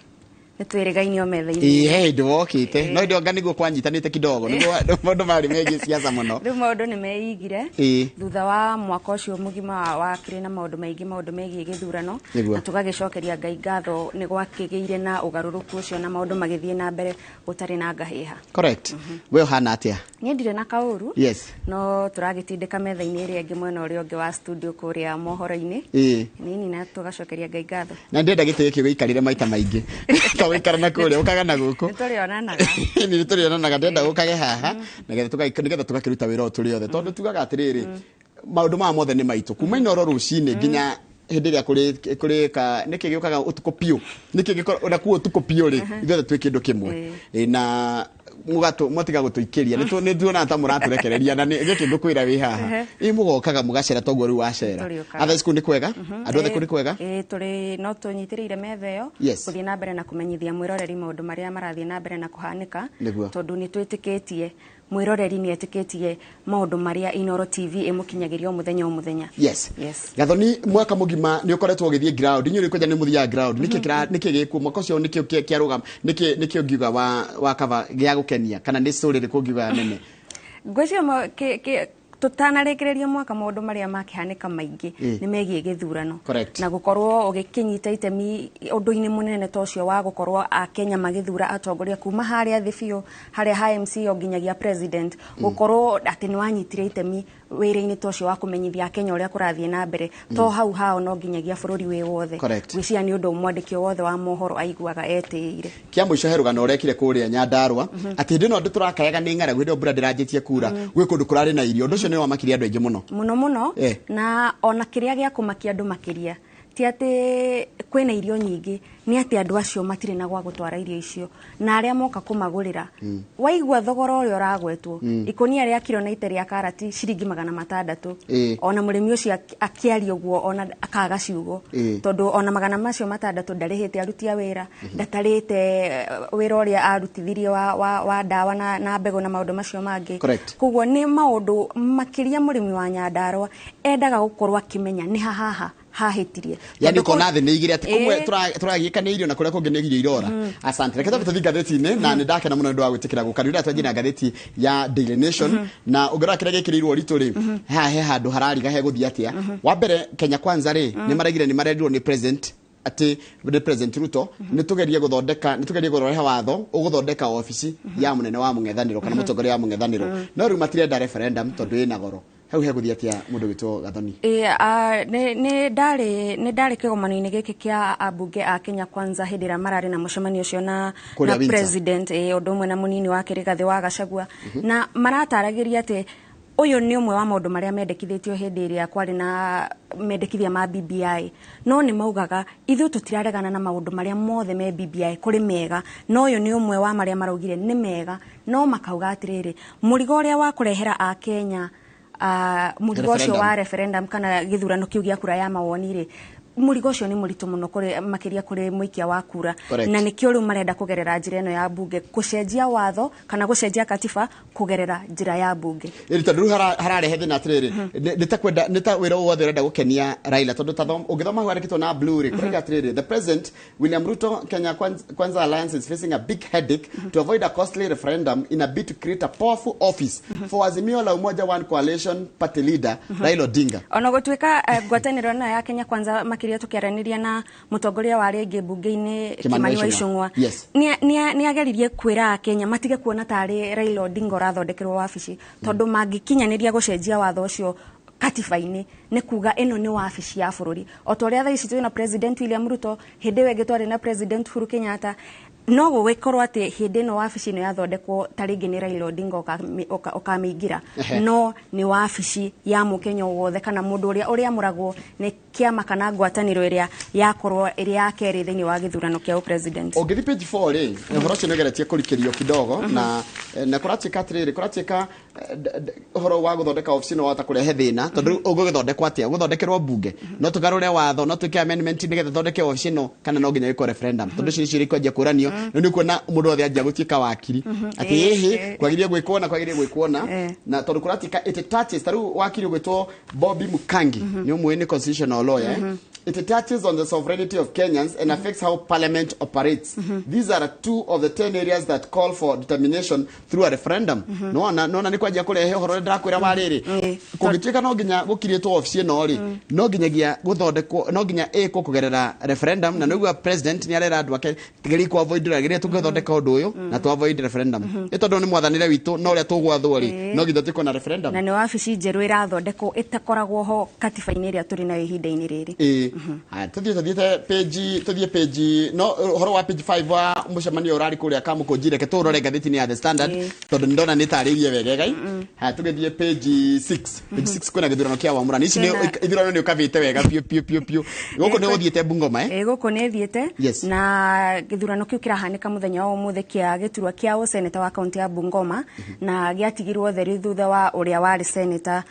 Nĩ twĩrĩgainio metha-inĩ. Ĩĩ, he hĩndĩ wokĩte no hĩndĩ anga nĩguo kwanyitanĩte kidogo, nĩguo maũndũ marĩ megiĩ siasa mũno. Rĩu maũndũ nĩ meigire thutha wa mwaka ũcio mũgima wakĩrĩ na maũndũ maingĩ, maũndũ megiĩ gĩthurano. Na tũgagĩcokeria Ngai ngatho nĩ gwakĩgĩire na ũgarũrũku ũcio na maũndũ magĩthiĩ na mbere gũtarĩ na ngahĩha. Correct. We ũhana atĩa? Niĩ ndirĩ na kaũru. No tũragĩtindĩka metha-inĩ ĩrĩa ĩngĩ mwena ũrĩa ũngĩ wa studio kũrĩa mohoro-inĩ. Nini na tũgacokeria Ngai ngatho. Na ndĩrenda gĩtĩ gĩkĩ gũikarĩre maita maingĩ. Ta gũikara na kũrĩa ũkaga na gũkũ. Nĩ tũrĩonanaga. Nĩ tũrĩonanaga, ndĩrenda gũkage haha nĩgetha tũgakĩruta wĩra ũyũ tũrĩ othe, tondũ tugaga atĩrĩrĩ, maũndũ maya mothe nĩ maitũ kuma Inooro rũcinĩ nginya hĩndĩ ĩrĩa kũrĩ ka nĩkĩ gĩũkaga ũtukũ biũ, nĩkĩ gĩkoragwo na kuo ũtukũ biũ rĩ, ithuothe twĩ kĩndũ kĩmwe. Na mwatiga gũtũikĩria, nĩ tuonaga ta mũratũrekereria, na gĩkĩ ngũkwĩra wĩ haha, ĩ mũgokaga mũgacera toguo rĩu wacera. Otherwise kũu nĩ kwega, andũ othe kũu nĩ kwega. Ĩĩ, tũrĩ no tũnyitĩrĩire metha ĩyo gũthiĩ na mbere na kũmenyithia mwĩroreri maũndũ marĩa marathiĩ na mbere na kũhanĩka, tondũ nĩ twĩtĩkĩtie mwĩroreri nĩ etĩkĩtie maũndũ marĩa Inooro TV ĩmũkinyagĩria o mũthenya o mũthenya. Yes. Gathoni, mwaka mũgima nĩ ũkoretwo ũgĩthiĩ ground, inyuĩ nĩ kwanja nĩ mũthiaga ground, nĩkĩ gĩkuo mwaka ũcio, nĩkĩ kĩarũgama, nĩkĩ ũngiuga wa cover gĩa gũkenia, kana nĩ story ĩrĩkũ ũngiuga nene? Ngwĩciria tũtanarĩkĩrĩria mwaka maũndũ marĩa makĩhanĩka maingĩ nĩ megiĩ gĩthurano. Na gũkorwo ũgĩkĩnyita itemi ũndũ-inĩ mũnene ta ũcio wa gũkorwo Akenya magĩthura atongoria kuma harĩa thĩ biũ, harĩa ha MC o nginyagia president, gũkorwo atĩ nĩ wanyitire itemi wĩra-inĩ ta ũcio wa kũmenyithia Akenya ũrĩa kũrathiĩ na mbere, to hau hao no nginyagia bũrũri wĩ wothe. Ngwĩciria nĩ ũndũ mwandĩki wothe wa mohoro aiguaga etĩĩire. Kĩa mũico he rũgano ũrekire kũrĩa Nyandarua, atĩ hĩndĩ ĩno andũ tũrakayaga nĩ ng'aragu, hĩndĩ ĩyo mbura ndĩranjĩtie kura, gwĩ kũndũ kũrarĩ na irio, ũndũ ũcio nĩ wamakirie andũ aingĩ mũno mũno mũno. Na ona kĩrĩa gĩa kũmakia andũ makĩria ti atĩ kwĩna irio nyingĩ, nĩ atĩ andũ acio matirĩ na gwa gũtwara irio icio, na arĩa moka kũmagũrĩra, waigua thogora ũrĩa ũragwetwo, ikũnia rĩa kiro na ite rĩa karati ciringi 600. Ona mũrĩmi ũcio akĩaria ũguo ona akaga ciugo, tondũ ona 600 ndarĩhĩte aruti a wĩra, ndatarĩte wĩra ũrĩa arutithirie wa ndawa na mbegũ na maũndũ macio mangĩ. Koguo nĩ maũndũ makĩria mũrĩmi wa Nyandarua endaga gũkorwo akĩmenya nĩ hahaha hahĩtirie. Yani ukona thĩ nĩ igĩrĩ, atĩ kũmwe tũragĩka nĩ irio na kũrĩa kũngĩ nĩ irio irora. Asante. Reke twambe tũthiĩ ngathĩti-inĩ, na nĩ ndakena mũno nĩ ũndũ wa gwĩtĩkĩra gũka. Rĩu twanjie na ngathĩti ya Daily Nation, na ũngĩrora kĩrĩa gĩkĩrĩirwo ũritũ rĩ, haha he handũ harariga hegũthiĩ atĩa. Wa mbere Kenya Kwanza rĩ, nĩ maraigire nĩ marerirwo nĩ president atĩ nĩ President Ruto, nĩ tũgerie gũthondeka, nĩ tũgerie kũrehe watho ũgũthondeka obici ya mũnene wa mũng'ethanĩro kana mũtongoria wa mũng'ethanĩro, no rĩu matirenda referendum tondũ ĩna goro. Hau hegũthiĩ atĩa mũndũ wĩtwo Gathoni? Nĩ ndarĩ kĩgomano-inĩ gĩkĩ kĩa ambunge a Kenya Kwanza hĩndĩ ĩrĩa mararĩ na mũcemanio ũcio na president, ũndũ ũmwe na mũnini wake Rigathĩ wa Gachagua, na marataragĩria atĩ ũyũ nĩ ũmwe wa maũndũ marĩa mendekithĩtio hĩndĩ ĩrĩa kwarĩ na mendekithia ma BBI, no nĩ maugaga ithuĩ tũtiraregana na maũndũ marĩa mothe me BBI, kũrĩ mega, no ũyũ nĩ ũmwe wa marĩa maraugire nĩ mega, no makauga atĩrĩrĩ, mũrigo ũrĩa wa kũrehera Akenya mũrigo ũcio wa referendum kana gĩthurano kĩu gĩa kura ya mawoni rĩ, mũrigo ũcio nĩ mũritũ mũno kũrĩ makĩria kũrĩ mũikia wa kura, na nĩkĩo rĩu marenda kũgerera njĩra ĩno ya bunge gũcenjia watho kana gũcenjia katiba kũgerera njĩra ya bunge. Ĩĩ, tondũ rĩu hararehe thĩna atĩrĩrĩ, nĩ ta kwenda, nĩ ta wĩra wothe ũrenda gũkenia Raila, tondũ ta ũngĩthoma hau handĩkĩtwo na blue rĩ, kũrauga atĩrĩrĩ, the president William Ruto Kenya Kwanza Alliance is facing a big headache to avoid a costly referendum in a bid to create a powerful office for Azimio la Umoja One Coalition party leader Raila Odinga. Ona gũtuĩka ngwatanĩro ĩno ya Kenya Kwanza makĩria tũkĩaranĩria na mũtongoria wa rĩngĩ mbunge-inĩ Kimani wa Ichung'wa, nĩ ageririe kwĩra Akenya matige kuona tarĩ Raila Odinga ũrathondekerwo wabici, tondũ mangĩkinyanĩria gũcenjia watho ũcio katiba-inĩ nĩ kuga ĩno nĩ wabici ya bũrũri. O ta ũrĩa thaa ici twĩna President William Ruto, hĩndĩ ĩyo ĩngĩ twarĩ na President Uhuru Kenyatta, no gũgĩkorwo atĩ hĩndĩ ĩno wabici ĩno yathondekwo ta rĩngĩ nĩ Raila Odinga ũkamĩingĩra, no nĩ wabici ya mũkenya wothe kana mũndũ ũrĩa ũrĩamũragwo nĩ kĩama kana ngwatanĩro ĩrĩa yakorwo ĩrĩ ya kerĩ thĩinĩ wa gĩthurano kĩa president. Ũngĩthiĩ page 4 rĩ, ũhoro ũcio nĩ ũgeretie kũrikĩrio kidogo, na kũratuĩka atĩrĩrĩ, kũratuĩka ũhoro wa gũthondeka obici no wahota kũrehe thĩna, tondũ ũgũgĩthondekwo atĩa? Ũgũthondekerwo mbunge, no tũgarũre watho, no twĩke amendment nĩgetha thondeke obici ĩno, kana no nginya ĩkwo referendum, tondũ icio nĩcio ikwanjia kũranio. Na nĩ kuona mũndũ othe anjia gũtuĩka wakiri atĩ ĩhĩ kwagĩrĩire gwĩkwo na kwagĩrĩire gwĩkwo na tondũ kũratuĩka it touches ta rĩu wakiri ũgwĩtwo Bobby Mukangi nĩ ũmwe nĩ constitutional lawyer. It touches on the sovereignty of Kenyans and affects how parliament operates. These are two of the 10 areas that call for determination through a referendum. Nona nona nĩ kwanjia kũrehe ũhoro ũrĩa ndĩrakwĩra wa rĩrĩ. Kũngĩtuĩka no nginya gũkirĩtwo obici ĩno rĩ, no nginyagia gũthondekwo, no nginya ĩkwo kũgerera referendum, na nĩguo president nĩ arera andũ ake tigeria ku avoid rĩrĩa tũngĩthondeka ũndũ ũyũ na tu avoid referendum. Ĩ tondũ nĩ mwathanĩre witũ na ũrĩa tũgwathwo rĩ, no nginya twĩkwo na referendum. Na nĩ wabici njerũ ĩrathondekwo ĩtakoragwo ho katiba-inĩ ĩrĩa tũrĩ nayo ihinda-inĩ rĩrĩ. Ĩĩ. Haya, tũthiĩ page, tũthiĩ page, no ũhoro wa page 5 wa mũcemanio ũrarĩ kũrĩa Kamũkũnji, reke tũrore ngathĩti-inĩ ya The Standard tondũ nĩ ndona nĩ tarĩirie wega. Haya, tũgĩthiĩ page 6. Page 6 kwĩna gĩthurano kĩa Wamũrani. Ici nĩ ithurano nĩ ũkavĩte wega biũ biũ biũ biũ. Gũkũ nĩ ũthiĩte Bungoma, eh? Ĩ, gũkũ nĩ thiĩte. Na gĩthurano kĩu kĩrahanĩka mũthenya wa ũmũthĩ kĩa gĩturwa kĩa ũseneta wa kaunti ya Bungoma, na gĩatigirwo theri thutha wa ũrĩa warĩ seneta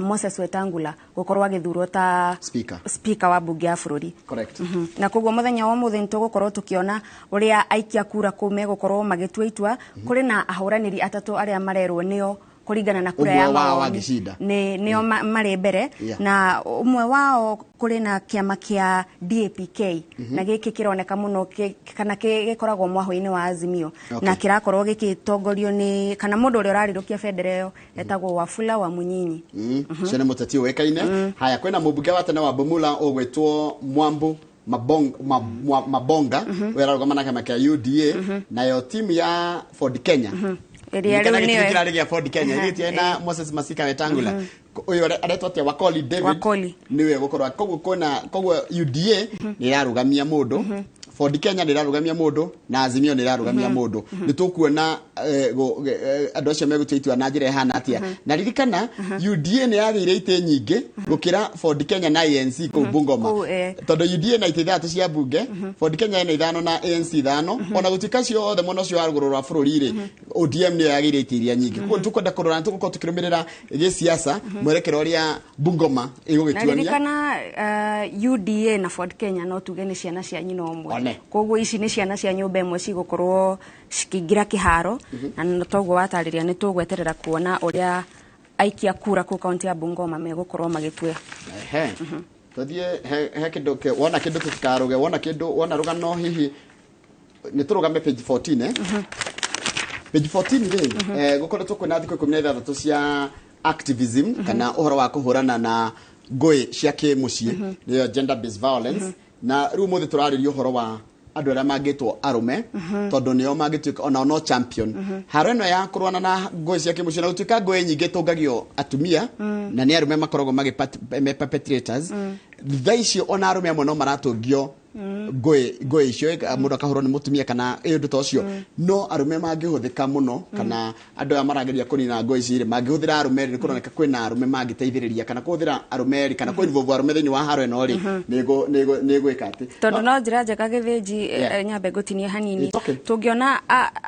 Moses Wetangula gũkorwo agĩthurwo ta speaker, speaker wa bunge ya bũrũri. Correct. Na koguo mũthenya wa ũmũthĩ nĩtũgũkorwo tũkĩona ũrĩa aikia kura kũu megũkorwo magĩtua itua. Kũrĩ na ahũranĩri atatũ arĩa marerwo nĩo kũringana na kura ũmwe ya wao mawoni agĩcinda. Nĩ nĩo marĩ mbere. Na ũmwe wao kũrĩ na kĩama kĩa DAPK, na gĩkĩ kĩroneka mũno kana gĩkoragwo mwahũ-inĩ wa Azimio, na kĩrakorwo gĩgĩtongorio nĩ kana mũndũ ũrĩa ũrarĩrũkia bendera ĩyo etagwo Wafula wa Munyinyi. Ũcio nĩ mũteti ũĩkaine. Haya, kwĩna mũmbunge wa tene wa Bumula ũgwĩtwo Mwambu Mabonga ũrĩa ararũgama na kĩama kĩa UDA, nayo timu ya Ford Kenya ĩrĩa Kana rĩu gĩtĩ nĩyo kĩrarĩ gĩa Ford Kenya gĩtĩ na Moses Masika Wetangula, ũyũ aretwo atĩa, Wakoli David. Wakoli. Nĩwe gũkorwo koguo kwĩna koguo UDA nĩ ĩrarũgamia mũndũ, Ford Kenya nĩ ĩrarũgamia mũndũ, na Azimio nĩ ĩrarũgamia mũndũ. Nĩ tũkuona andũ acio megũtua itua na njĩra ĩhana atĩa. Na ririkana UDA nĩ yagĩire itĩ nyingĩ gũkĩra Ford Kenya na ANC kũu Bungoma, Kũu, tondũ UDA na itĩ ithathatũ cia bunge, Ford Kenya ĩna ithano na ANC ithano. Ona gũtuĩka ciothe mwena ũcio wa rũgũrũ rwa bũrũri rĩ, ODM nĩyo yagĩire itĩ iria nyingĩ. Koguo tũkwenda kũrora na tũgũkorwo tũkĩrũmĩrĩra gĩsiasa mwerekero ũrĩa Bungoma Na ĩgũgĩtuonia. ririkana UDA na Ford Kenya no tuge nĩ ciana cia nyina ũmwe. One. Koguo ici nĩ ciana cia nyũmba ĩmwe cigũkorwo cikĩingĩra kĩharo, na toguo watarĩria nĩ tũgweterera kuona ũrĩa aikia kura kũu kaunti ya Bungoma megũkorwo magĩtua. Ehe. Tũthiĩ he kĩndũ wona kĩndũ tũtikarũge, wona kĩndũ, wona rũgano hihi nĩ tũrũgame page 14, eh? Page 14 rĩ, gũkoretwo kwĩna thikũ 16 cia activism kana ũhoro wa kũhũrana na ngũĩ cia kĩmũciĩ, nĩyo gender based violence. Na rĩu ũmũthĩ tũrarĩria ũhoro wa andũ arĩa mangĩtwo arũme, tondũ nĩo mangĩtuĩka onao no champion haro ĩno ya kũrũana na ngũĩ cia kĩmũciĩ, na gũtuĩka ngũĩ nyingĩ tũngagio atumia na nĩ arũme makoragwo magĩ me perpetrators. Thaa icio ona arũme amwe no maratũngio ngũĩ icio, mũndũ akahũrwo nĩ mũtumia kana ũndũ ta ũcio. No arũme mangĩhũthĩka mũno, kana andũ aya marageria kũnina ngũĩ ici rĩ, mangĩhũthĩra arũme rĩ, nĩ kũroneka kwĩna arũme mangĩteithĩrĩria kana kũhũthĩra arũme rĩ, kana kũ-involve arũme thĩinĩ wa haro ĩno rĩ, nĩ ĩgwĩka atĩ Tondũ no njĩra njega gĩthĩnji. Nyambe ngũtinie hanini. It's okay. Tũngĩona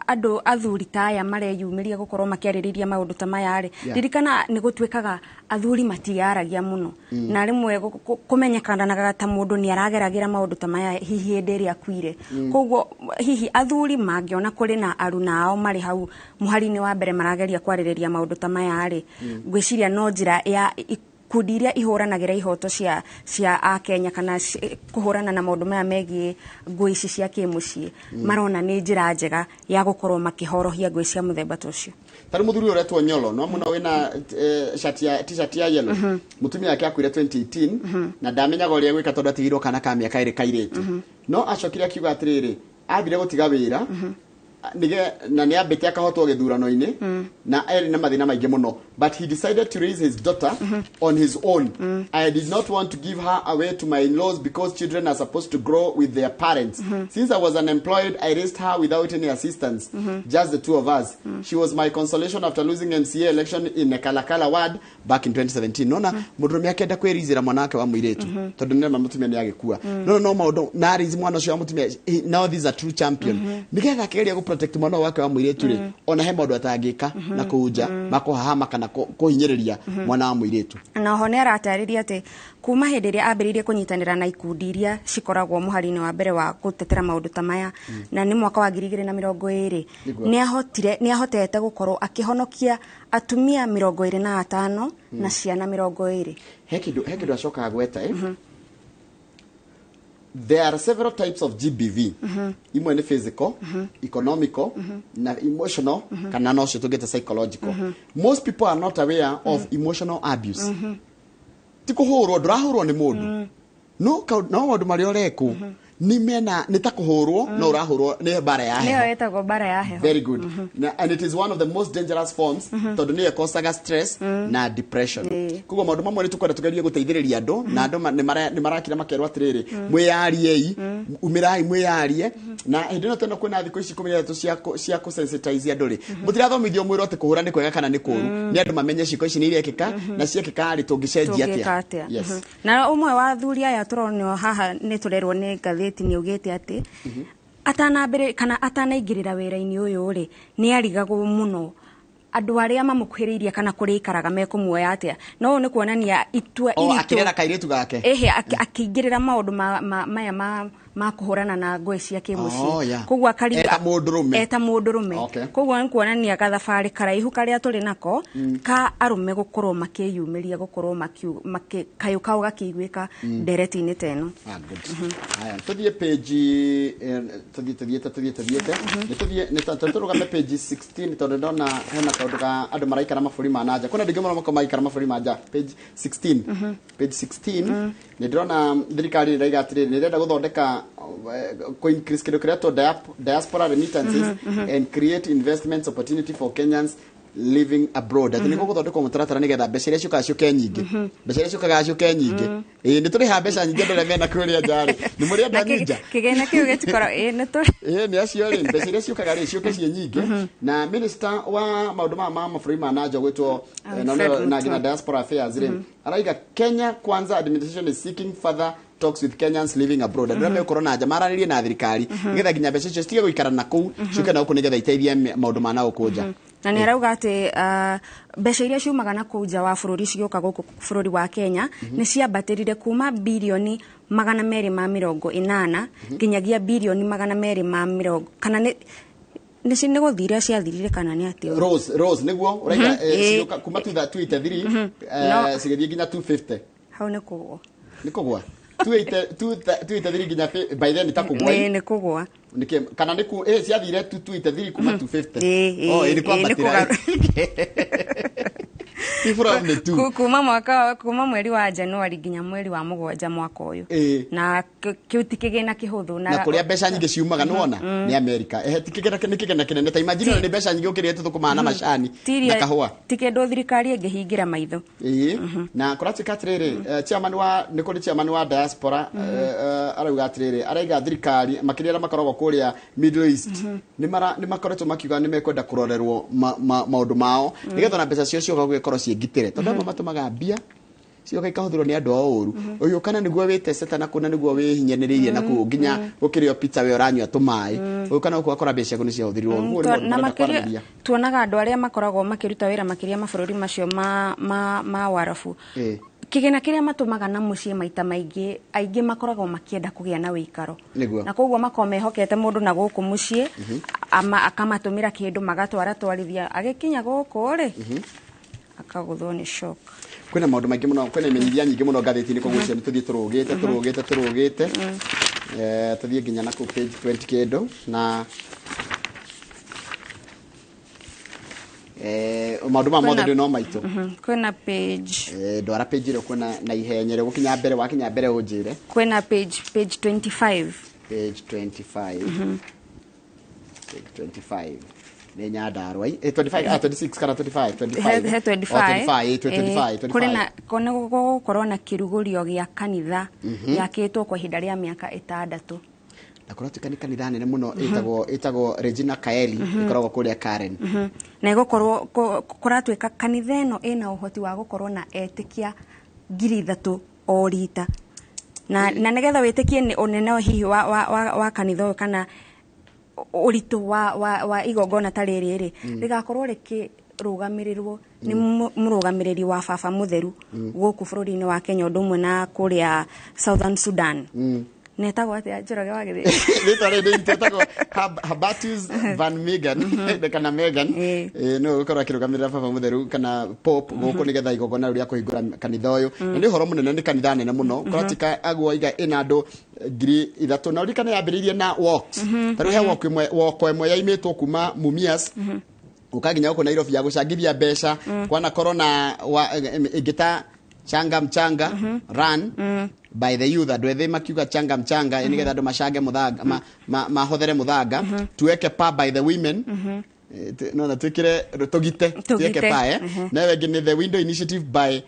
andũ athuri ta aya mareyumĩria gũkorwo makĩarĩrĩria maũndũ ta maya rĩ, ririkana nĩ gũtuĩkaga athuri matiyaragia mũno, na rĩmwe kũmenyekanaga ta mũndũ nĩ arageragĩra maũndũ ta maya hihi hĩndĩ ĩrĩa akuire. Koguo hihi athuri mangĩona kũrĩ na aruna ao marĩ hau mũhari-inĩ wa mbere marageria kwarĩrĩria maũndũ ta maya rĩ, ngwĩciria no njĩra ya ikundi iria ihũranagĩra ihoto cia akenya kana kũhũrana na maũndũ maya megiĩ ngũĩ ici cia kĩmũciĩ, marona nĩ njĩra njega ya gũkorwo makĩhorohia ngũĩ cia mũthemba ta ũcio. Tarĩ mũthuri ũyũ ũretwo Nyolo no mũno wĩna shati ya t-shirt ya yellow, mũtumia wake akuire 2018 na ndamenyaga ũrĩa gwĩka tondũ atigirwo kana ka mĩaka 2 kairĩtu. No acokire akiuga atĩrĩrĩ, ambire gũtiga wĩra nige na nĩ ambĩte akahotwo gĩthurano-inĩ na erĩ na mathĩna maingĩ mũno, but he decided to raise his daughter on his own. "I did not want to give her away to my in-laws because children are supposed to grow with their parents. Since I was unemployed, I raised her without any assistance, just the two of us. She was my consolation after losing MCA election in Kalakala ward back in 2017." Nona mũndũrũme akenda kwĩrizĩra mwana wake wa mũirĩtu tondũ nĩma mũtumia nĩ agĩkua, no maũndũ na arizi mwana ũcio wa mũtumia. Now this is a true champion, nĩgetha akĩgeria gũ protect mwana wake wa mũirĩtu rĩ, ona he maũndũ atangĩka na kũu nja makũhahama kana kũhinyĩrĩria mwana wa mũirĩtu. Na oho nĩ aratarĩria atĩ kuma hĩndĩ ĩrĩa ambĩrĩirie kũnyitanĩra na ikundi iria cikoragwo mũhari-inĩ wa mbere wa gũtetera maũndũ ta maya, na nĩ mwaka wa 2020, nĩ ahotete gũkorwo akĩhonokia atumia 25 na ciana 20. He kĩndũ acokaga gweta, there are several types of GBV. Imwe ni physical, economical, na emotional, kana no tũngĩte psychological. Most people are not aware of emotional abuse. Ti kũhũrwo, ndũrahũrwo nĩ mũndũ. No maũndũ marĩa ũrekwo ni mena ni ta kũhũrwo, no ũrahũrwo nĩ mbara ya heho. Nĩyo ĩtagwo mbara ya heho. Very good. And it is one of the most dangerous forms, tondũ nĩyo ĩkosaga stress na depression. Koguo maũndũ mamwe nĩ tũkwenda tũgerie gũteithĩrĩria andũ, na andũ nĩ marakira makerwo atĩrĩrĩ, mwĩyariei, umĩrai mwĩyarie. Na hĩndĩ ĩno tena kwĩna thikũ ici 13 cia kũsensitize andũ rĩ, mũtirathomithio mwĩrwo atĩ kũhũra nĩ kwega kana nĩ kũũru, nĩ andũ mamenye ciĩko ici nĩ irekĩka na ciekĩka rĩ tũngĩcenjia atĩa. Yes. Na ũmwe wa athuri aya tũronio haha nĩ tũrerwo nĩ ngathĩti nĩ augĩte atĩ atanambere kana atanaingĩrĩra wĩra-inĩ ũyũ rĩ, nĩ arigagwo mũno andũ arĩa mamũkuhĩrĩirie kana kũrĩa ikaraga mekũmuoya atĩa. No ũũ nĩ kuonania itua iritũ akĩrera kairĩtu gake, ehe, akĩingĩrĩra maũndũ maya ma kũhũrana na ngũĩ cia kĩmũciĩ. Koguo akariga eta mũndũrũme. Koguo nĩ kuonania gathabarĩ karaihu karĩa tũrĩ nako ka arũme gũkorwo makĩyumĩria, gũkorwo kayũ kao gakĩiguĩka ndereti-inĩ ta ĩno. Haya, tũthiĩ page tũthiĩte nĩ tũrũgame page 16 tondũ ndona hena kaũndũ ka andũ maraikara mabũrũri ma nanja. Kwĩna andũ aingĩ mũno makoragwo magĩikara mabũrũri ma nja. Page 16. Page 16 nĩ ndĩrona thirikari ĩraiga atĩrĩrĩ, nĩ ĩrenda gũthondeka increase kĩndũ kĩretwo diaspora remittances and create investment opportunity for Kenyans living abroad. Ati nĩguo gũthondekwo mũtaratara nĩgetha mbeca iria ciũkaga ciũke nyingĩ. Mbeca iria ciũkaga ciũke nyingĩ. Ĩĩ nĩ tũrĩhaga mbeca nyingĩ andũ arĩa mena kũrĩa nja rĩ. Nĩ mũrĩ andũ a ninja. Kĩgĩna kĩu gĩtikoragwo ĩĩ nĩ tũrĩ. Ĩĩ nĩ acio rĩ, mbeca iria ciũkaga rĩ ciũke ciĩ nyingĩ. Na minister wa maũndũ maya ma mabũrũri ma nanja gwĩtwo na nginya diaspora affairs rĩ, araiga Kenya Kwanza administration is seeking further talks with Kenyans living abroad. Andũ arĩa megũkorwo na nja maranĩrie na thirikari nĩgetha nginya mbeca icio citige gũikara na kũu, ciũke na gũkũ nĩgetha iteithie maũndũ ma na gũkũ nja. Na nĩ arauga atĩ mbeca iria ciumaga na kũu nja wa bũrũri cigĩũka gũkũ bũrũri wa Kenya nĩ ciambatĩrire kuma birioni 280 nginyagia birioni 220 kana nĩ nĩ gũthire ciathirire kana nĩ atĩa. Rose nĩguo ũraiga cigĩũka kuma 283 cigĩthiĩ nginya 250. Hau nĩ kũgwa. Nĩ kũgwa. 283 nginya by then ta kũgwa. Nĩ kũgwa. Nĩkĩ kana nĩ ku ciathire 283 kuma 250. Oh, ĩ nĩ kwambatĩra. Kuma mwaka kuma mweri wa Januari nginya mweri wa 7 mwaka ũyũ. Na kĩu ti kĩgĩna kĩhũthũ na kũrĩa mbeca nyingĩ ciumaga nĩ wona nĩ America. Ti kĩgĩna nĩ kĩgĩna kĩnene ta imagine nĩ mbeca nyingĩ ũkĩrĩa tũthũkũmaga na macani na kahũa. Ti kĩndũ thirikari ĩngĩhingĩra maitho. Na kũratuĩka atĩrĩrĩ, chairman wa nĩ kũrĩ chairman wa diaspora arauga atĩrĩrĩ, araiga thirikari makĩria arĩa makoragwo kũrĩa Middle East nĩ makoretwo makiuga nĩ mekwenda kũrorerwo maũndũ mao nĩgetha na mbeca cio cioka gũgĩkorwo ciĩngitĩre tondũ amwe matũmaga mbia cioka ikahũthĩrwo nĩ andũ a ũru. Ũyũ kana nĩguo wĩtecete na kũna nĩguo wĩhinyanĩrĩirie na kũu nginya gũkĩrĩo pizza we ũranyua tũmaĩ. Ũyũ kana gũkũ ũgakora mbeca ciaku nĩ ciahũthĩrirwo. Ũguo nĩ Na makĩria tuonaga andũ arĩa makoragwo makĩruta wĩra makĩria mabũrũri macio ma Warabu. Kĩgĩna kĩrĩa matũmaga na mũciĩ maita maingĩ aingĩ makoragwo makĩenda kũgĩa na wĩikaro. Na koguo makoragwo mehokete mũndũ na gũkũ mũciĩ akamatũmĩra kĩndũ magatwara twarithia agĩkinya gũkũ rĩ akagũthwo nĩ shock. Kwĩna maũndũ maingĩ mũno, kwĩna imenyithia nyingĩ mũno ngathĩti-inĩ, koguo ũcio nĩ tũthiĩ tũrũgĩte tũrũgĩte tũthiĩ nginya na kũu page 20 kĩndũ na maũndũ maya mothe ndĩ no maitũ. Kwĩna page ndwara page ĩrĩa kwĩna na ihenya rĩa gũkinya mbere, wakinya mbere ũnjĩre. Kwĩna page 25. Page 25. Page 25. Nĩ Nyandarua 25 26 kana 25 25 25 kũrĩ na gũkorwo na kĩrugũrio gĩa kanitha yakĩtwo kwa ihinda rĩa mĩaka 6. Na kũratuĩka nĩ kanitha nene mũno ĩtagwo Regina Kaeli, ĩkoragwo kũrĩa Karen. Na ĩgũkorwo kũratuĩka kanitha ĩno ĩna ũhoti wa gũkorwo na etĩkia 3,000 o rita. Na nĩgetha wĩtĩkie nĩ ũnene hihi wa kanitha ũyũ kana ũritũ wa igongona ta rĩrĩ rĩ rĩgakorwo ũrarũgamĩrĩrwo nĩ mũrũgamĩrĩri wa baba mũtheru gũkũ bũrũri-inĩ wa Kenya ũndũ ũmwe na kũrĩa Southern Sudan. Netagwo atĩa Njoroge wa Gĩthĩnji? Rĩtwa rĩrĩ rĩtagwo Habatus Van Megan kana Megan, nĩwe ũgũkorwo akĩrũgamĩrĩra baba mũtheru kana Pope gũkũ nĩgetha igongona rĩu rĩa kũhingũra kanitha ũyũ. Na nĩ ũhoro mũnene, nĩ kanitha nene mũno. Kũratika aguo iga ĩna andũ 3,000, na ũririkane yambĩrĩirie na walks. Ta rĩu he walk ĩmwe, walk ĩmwe yaimĩtwo kuma Mumias gũka nginya gũkũ Nairobi ya gũcangithia mbeca. Kwanakorwo na ĩngĩ ta Changa Mchanga run by the youth, andũ ethĩ makiuga changa mchanga nĩgetha andũ macange mũthanga, mahothere mũthanga. Tuweke pa by the women. No na twĩkĩre tũgite tuweke pa nayo ĩngĩ nĩ the window initiative by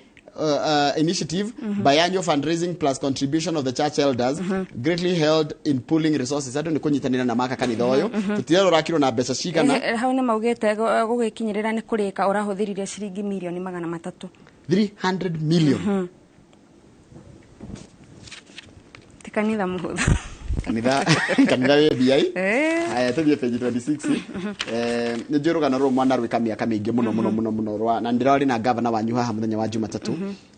initiative by annual fundraising plus contribution of the church elders, greatly held in pooling resources. Andũ nĩ kũnyitanĩra na maka kanitha ũyũ, tũtirerwo ũrakirwo na mbeca cigana. Hau nĩ maugĩte gũgĩkinyĩrĩra nĩ kũrĩka ũrahũthĩrire ciringi mirioni 300. 300 million. Ti kanitha mũhũthũ. Kanitha wĩ mbia. Haya, tũthiĩ page 26. Nĩ njũĩ rũgano rũrũ mwana rwĩka mĩaka mĩingĩ mũno mũno mũno mũno rwa na ndĩrarĩ na gavana wanyu haha mũthenya wa Jumatatũ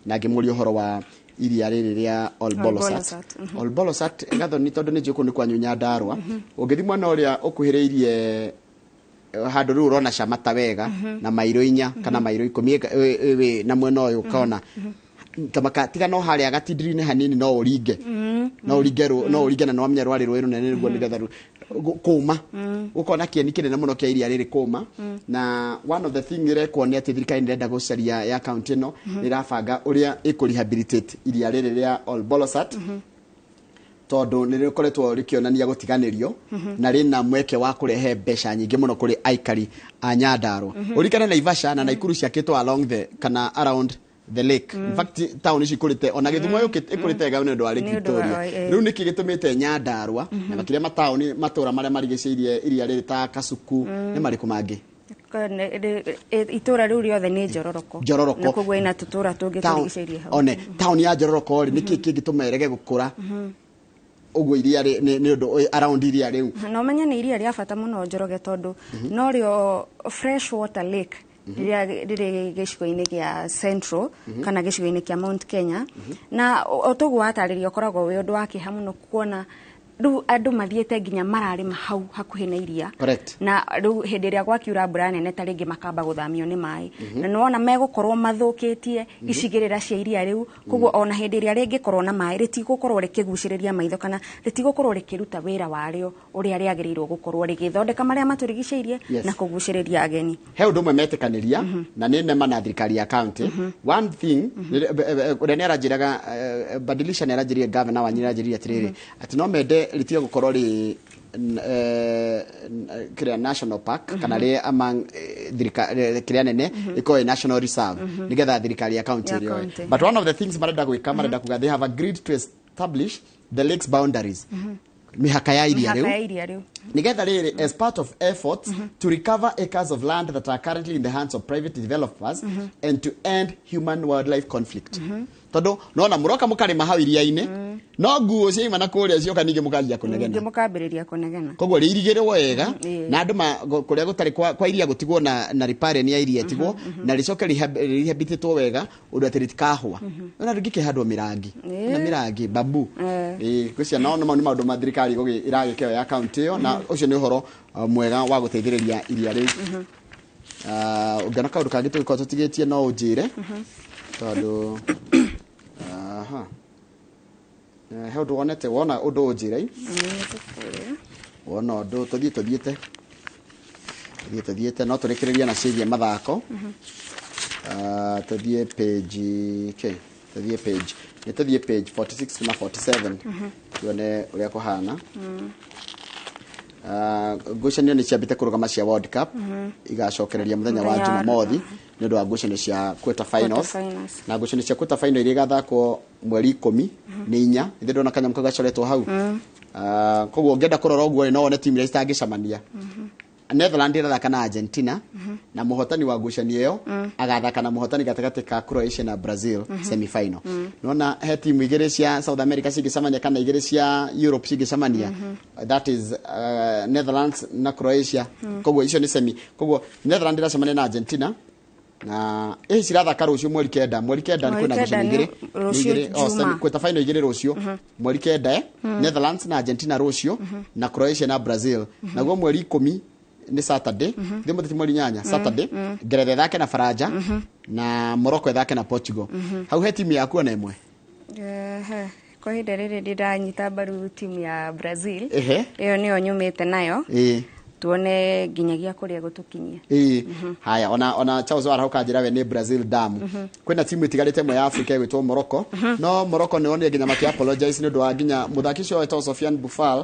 na ngĩmũria ũhoro wa iria rĩrĩ rĩa Olbolosat. Olbolosat. Olbolosat, Gathoni, tondũ nĩ njũĩ kũu nĩ kwanyu Nyandarũa, ũngĩthiĩ mwena ũrĩa ũkuhĩrĩirie handũ rĩu ũrona Camata wega na mairo 4 kana mairo 10 na mwena ũyũ ũkona tamaka, tiga no harĩa gatindiri-inĩ hanini, no ũringe, no ũringe no ũringe na nĩwamenya rwarĩ rũĩ rũnene nĩguo nĩgetha kũma ũkona kĩeni kĩnene mũno kĩa iria rĩrĩ kũma. Na one of the thing ĩrekwo nĩ atĩ thirikari nĩ ĩrenda gũcaria ya county ĩno nĩ ĩrabanga ũrĩa ĩkũ rehabilitate iria rĩrĩ rĩa Olbolosat, tondũ nĩ rĩkoretwo rĩkĩonania gũtiganĩrio na rĩna mweke wa kũrehe mbeca nyingĩ mũno kũrĩ aikari a Nyandarũa. Ũririkane Naivasha na Naikuru ciakĩtwo along the kana around the lake. In fact, town ici ikũrĩte, ona Gĩthumo ĩkũrĩte wega nĩ ũndũ wa Lake Nĩ ũndũ wa- Victoria. eh. Rĩu nĩkĩ gĩtũmĩte Nyandarũa na makĩria mataũni matũra marĩa marigicĩirie iria rĩrĩ ta Kasuku, nĩ marĩkũ mangĩ? Itũra rĩu rĩothe nĩ Njororoko. Njororoko. Na koguo ĩna tũtũra tũngĩ tũrigicĩirie hau. One taũni ya Njororoko rĩ, nĩkĩ kĩngĩtũma ĩrege gũkũra ũguo iria nĩ ũndũ around iria rĩu? Na ũmenye nĩ iria rĩa bata mũno, Njoroge, tondũ no rĩo fresh water lake rĩrĩa rĩrĩ gĩcigo-inĩ gĩa Central kana gĩcigo-inĩ kĩa Mount Kenya. Na o toguo watarĩria, ũkoragwo wĩ ũndũ wa kĩeha mũno kuona rĩu andũ mathiĩte nginya mararĩma hau hakuhĩ na iria. Na rĩu hĩndĩ ĩrĩa gwakiura mbura nene, ta rĩngĩ makamba gũthamio nĩ maĩ, na nĩwona megũkorwo mathũkĩtie icigĩrĩra cia iria rĩu. Koguo ona hĩndĩ ĩrĩa rĩngĩkorwo na maĩ, rĩtigũkorwo rĩkĩgucĩrĩria maitho kana rĩtigũkorwo rĩkĩruta wĩra warĩo ũrĩa rĩagĩrĩirwo gũkorwo rĩgĩthondeka marĩa matũrigicĩirie na kũgucĩrĩria ageni. He ũndũ ũmwe metĩkanĩria na nĩ nema na thirikari ya county. One thing ũrĩa nĩ aranjĩraga, Badilisha nĩ aranjĩrire, governor wanyu nĩ aranjĩrire atĩrĩrĩ, atĩ no mende rĩtige gũkorwo rĩ kĩrĩa national park kana rĩ among thirikari kĩrĩa nene ĩkorwo ĩ national reserve nĩgetha thirikari ya county Ya ĩrĩoe. county. But one of the things marenda gwĩka, marenda kuga they have agreed to establish the lake's boundaries, mĩhaka ya iria Mĩhaka ya rĩu, iria rĩu, nigetha rĩrĩ as part of efforts to recover acres of land that are currently in the hands of private developers and to end human wildlife conflict, tondũ nona mũroka mũkarĩma hau iria-inĩ, no nguo ciaima na kũrĩa cioka, ningĩ mũkanjia kũnegena. Ningĩ mũkambĩrĩria kũnegena. Koguo rĩirigĩrwo wega na andũ kũrĩa gũtarĩ kwa iria gũtigwo na riparian ya iria ĩtigwo na rĩcoke rĩrehabilitatwo wega ũndũ atĩ rĩtikahũa ona rĩngĩkĩhandwo mĩrangi na mĩrangi babu. Ngwĩciria no mau nĩ maũndũ ma thirikari ĩragĩkĩo ya county ĩyo, na ũcio nĩ ũhoro mwega wa gũteithĩrĩria iria rĩu. Ũngĩona kaũndũ kangĩ tũngĩkorwo tũtigĩtie, no ũnjĩre, tondũ aha. He ũndũ wonete? Wona ũndũ ũnjĩre. Wona ũndũ, tũthiĩ tũthiĩte no tũrĩkĩrĩria na ciĩgiĩ mathako. Tũthiĩ page okay, tũthiĩ page nĩ tũthiĩ page 46 na 47 tuone ũrĩa kũhana. Ngucanio nĩ ciambĩte kũrũgama cia World Cup, igacokereria mũthenya wa Mũthenya wa- Jumamothi nĩ ũndũ wa ngucanio cia quarter finals. Quarter finals. Na ngucanio cia quarter final iria igathakwo mweri 14, ithe ndona kanyamũ kau gacoretwo hau. Koguo ũngĩenda kũrora ũguo rĩ, no wone timu iria citangĩcemania. Netherland ĩrathaka na Argentina. Na mũhotani wa ngucanio ĩyo agathaka na mũhotani gatagatĩ ka Croatia na Brazil semi-final. Nona he timu igĩrĩ cia South America cingĩcemania kana igĩrĩ cia Europe cingĩcemania, that is Netherlands na Croatia. Koguo icio nĩ semi. Koguo Netherlands iracemania na Argentina na ĩ cirathaka rũciũ mweri 9. Mweri 9 nĩ Mweri kwĩna 9 ngucanio igĩrĩ. Nĩ rũciũ. Nĩ igĩrĩ, oh, Juma. Quarter final igĩrĩ rũciũ mweri 9, eh? Netherlands na Argentina rũciũ na Croatia na Brazil. Naguo mweri 10 nĩ Saturday, thĩ mũthĩ ti mweri 8, Saturday, Ngeretha ĩthake na Faranja na Morocco ĩthake na Portugal. Hau he timu yaku ona ĩmwe? Ehe, kwa ihinda rĩrĩ ndĩranyita mbaru timu ya Brazil. Ĩyo nĩyo nyumĩte nayo. Tuone nginyagia kũrĩa gũtũkinyia. Ĩĩ, haya, ona Charles Warahũka njĩra we nĩ Brazil damu. Kwĩna timu ĩtigarĩte ĩmwe ya Africa ĩgwĩtwo Morocco, no Morocco nĩ wonire nginya makĩ apologize nĩ ũndũ wa nginya mũthaki ũcio wetagwo Sofiane Boufal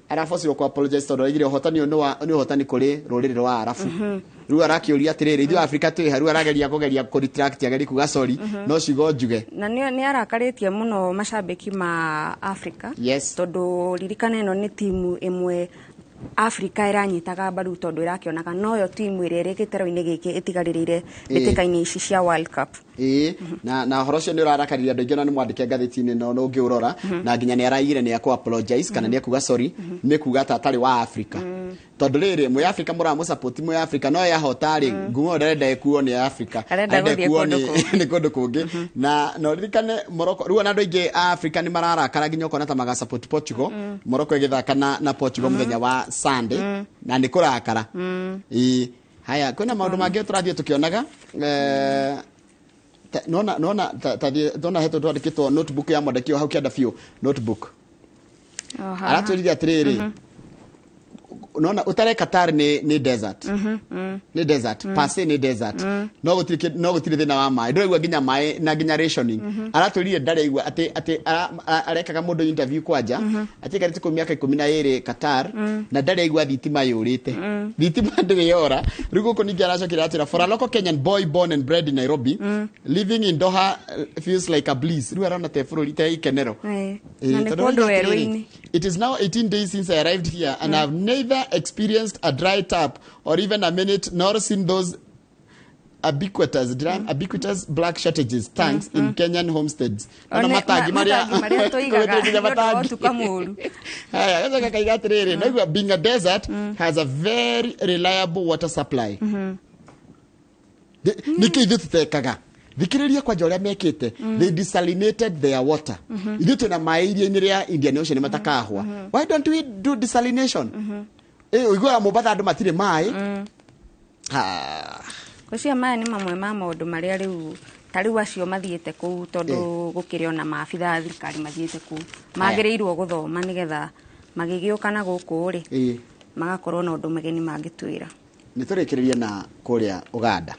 arabocirwo ku apologize tondũ araigire ũhotani ũyũ nĩ ũhotani kũrĩ rũrĩrĩ rwa Arabu. Rĩu arakĩũria atĩrĩrĩ, ithuĩ Afrika twĩ ha? Rĩu arageria kũgeria kũ retract, ageria kuga sorry, no ciugo njuge. Na nĩ arakarĩtie mũno macambĩki ma Africa, tondũ ririkana ĩno nĩ timu ĩmwe Africa ĩranyitaga mbaru, tondũ ĩrakĩonaga noyo timu ĩrĩa ĩrĩ gĩtaro-inĩ gĩkĩ ĩtigarĩrĩire mbĩtĩka-inĩ ici cia World Cup. Ĩĩ, na ũhoro ũcio nĩ ũrarakaririe andũ aingĩ, ona nĩ mwandĩke ngathĩti-inĩ no no ũngĩũrora, na nginya nĩ araigire nĩ akũ apologize kana nĩ ekuga sorry nĩ kuga ta atarĩ wa Africa, tondũ rĩrĩ mwĩ Africa mũramũ mwĩ Africa, no yahota rĩ ngumo ndarenda ĩkuo nĩ Africa. Arenda gũthiĩ ĩkuo kũndũ kũngĩ. Nĩ kũndũ kũngĩ. Na no ririkane Morocco, rĩu ona andũ aingĩ a Africa nĩ mararakara nginya ũkona ta maga support Portugal, Morocco ĩgĩthaka na Portugal mũthenya wa Sunday, na nĩ kũrakara. Ĩĩ, haya, kwĩna maũndũ mangĩ tũrathiĩ tũkĩonaga, nona nona hetwo twandĩkĩtwo notebook ya mwandĩki hau kĩanda biũ, notebook. O haha. Aratwĩrire atĩrĩrĩ, nona ũtare Qatar nĩ desert, nĩ desert pase, nĩ desert, no gũtirĩ thĩna wa maĩ, ndũraigua nginya maĩ na nginya rationing. Aratwĩrire ndaraigua atĩ arekaga mũndũ interview kwanja atĩ aikarĩte kũu mĩaka 12 Qatar na ndaraigua thitima yũrĩte, thitima ndĩrĩ yora. Rĩu gũkũ ningĩ aracokire atĩra, for a local Kenyan boy born and bred in Nairobi, living in Doha feels like a bliss. Rĩu arona te bũrũri te ikenero. Na nĩ Tondũ kũndũ arauga atĩrĩrĩ, werũ-inĩ. "It is now 18 days since I arrived here and I've neither experienced a dry tap or even a minute nor seen those ubiquitous black shortages tanks in Kenyan homesteads." Ona matangi matangi marĩa tũigaga nginya nĩ ũndũ wa matangi. ũtuka mũũru. Haya, gacoka kaiga atĩrĩrĩ, naigua being a desert has a very reliable water supply. Nĩkĩ ithuĩ tũtekaga? Thikĩrĩria kwanja ũrĩa mekĩte, they desalinated their water. Ithuĩ twĩna maĩ iria-inĩ rĩa Indian Ocean matakahwa. Why don't we do desalination? Ũiguaga Mombatha andũ matirĩ maĩ. Ah. Ngwĩciria maya nĩ mamwe ma maũndũ marĩa rĩu ta rĩu acio mathiĩte kũu, tondũ gũkĩrĩ ona maabitha a thirikari mathiĩte kũu, magĩrĩirwo gũthoma nĩgetha magĩgĩũka na gũkũ rĩ, magakorwo na ũndũ mageni mangĩtwĩra. Nĩ tũrĩkĩrĩrie na kũrĩa Uganda.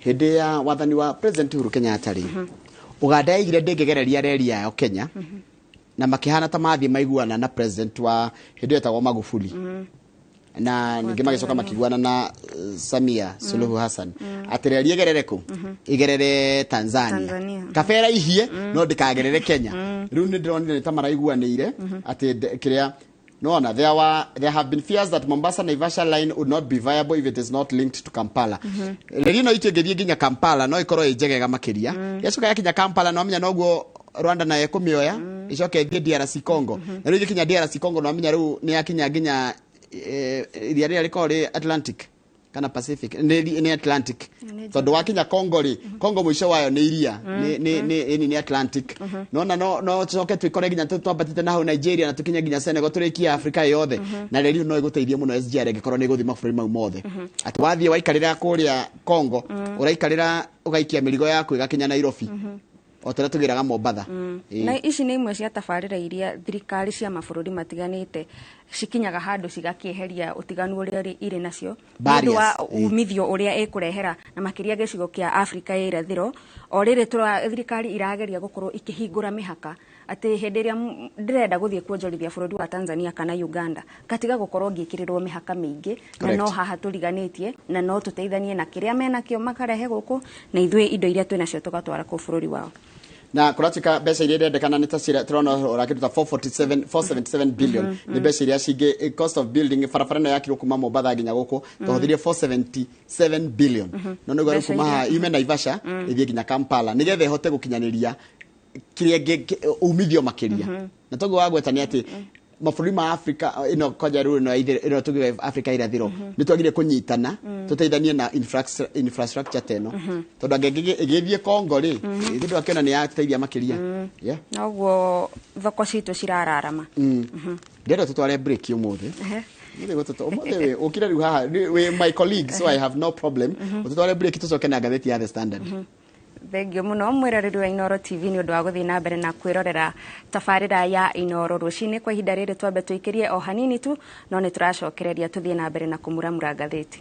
Hĩndĩ ya wathani wa President Uhuru Kenyatta rĩ, Uganda yaigire ndĩngĩgereria reri yayo Kenya, na makĩhana ta mathiĩ maiguana na president wa hĩndĩ ĩyo etagwo Magufuli, na ningĩ magĩcoka makiguana na Samia Suluhu Hassan atĩ reri ĩgerere kũ? Ĩgerere Tanzania. Tanzania. Kabera ihie no ndĩkagerere Kenya. Rĩu nĩ ndĩronire nĩ ta maraiguanĩire atĩ kĩrĩa nona there have been fears that Mombasa Naivasha line would not be viable if it is not linked to Kampala. Reri no itũ ĩngĩthiĩ nginya Kampala no ĩkorwo ĩ njegega makĩria. Yacoka yakinya Kampala, no amenya noguo Rwanda nayo ĩkũmĩoya ĩcoke ĩthiĩ DRC Congo, na rĩu ĩgĩkinya DRC Congo no amenya rĩu nĩ yakinya nginya iria rĩrĩa rĩkoragwo rĩ Atlantic kana Pacific, nĩ Atlantic, tondũ wakinya Congo rĩ, Congo mũico wayo nĩ iria, nĩ Atlantic. Nona no coke twĩkore nginya twambatĩte na hau Nigeria na tũkinye nginya Senegal, tũrĩkie Africa yothe. Na reri no ĩgũteithie mũno SGR ĩngĩkorwo nĩ ĩgũthiĩ mabũrũri mau mothe, atĩ wathiĩ waikarĩra kũrĩa Congo, ũraikarĩra ũgaikia mĩrigo yaku ĩgakinya Nairobi o ta ũrĩa tũgĩraga Mombatha. Na ici nĩ imwe cia tabarĩra iria thirikari cia mabũrũri matiganĩte cikinyaga handũ cigakĩeheria ũtiganu ũrĩa irĩ nacio nĩ ũndũ wa Barriers, umithio ũrĩa ĩkũrehera, na makĩria gĩcigo kĩa Afrika ya irathĩro. O rĩrĩ thirikari irageria gũkorwo ikĩhingũra mĩhaka, atĩ hĩndĩ ĩrĩa ndĩrenda gũthiĩ kuonjorithia bũrũri wa Tanzania kana Uganda, ngatiga gũkorwo ngĩkĩrĩrwo mĩhaka mĩingĩ, na no haha tũriganĩtie na no tũteithanie na kĩrĩa menakĩo makarehe gũkũ, na ithuĩ indo iria twĩnacio tũgatwara kũu bũrũri wao. Na kũratuĩka mbeca iria irendekana nĩ ta tũrona ũra kĩndũ ta 447 billion nĩ mbeca iria cingĩ cost of building barabara ĩno yakirwo kuma Mombatha nginya gũkũ tũhũthĩrie 477 billion. No nĩguo rĩu kuma haha yume Naivasha ĩthiĩ nginya Kampala nĩgetha ĩhote gũkinyanĩria kĩrĩa umithio makĩria. Na toguo wagweta nĩ atĩ mabũrũri ma Afrika ĩno kwanja rĩu ĩno tuge Afrika irathĩro nĩ twagire kũnyitana tũteithanie na infrastructure ta ĩno tondũ angĩgĩthiĩ ĩgĩthiĩ Congo rĩ ithuĩ ndwakĩona nĩ yateithia makĩria. Noguo thoko citũ cirararama. Ndĩrenda tũtware break ũmũthĩ. Ũmũthĩ ũkire rĩu haha wĩ my colleague, so I have no problem. Ũtũtware break tũcoke na ngathĩti ya The Standard. Thengio muno mwiroreri wa Inooro TV ni undu wa guthii na mbere na kwirorera tabarira ya Inooro rucini. Kwa ihinda riri twambe tuikirie o hanini tu, no ni turacokereria tuthie na mbere na kumuramura ngathĩti.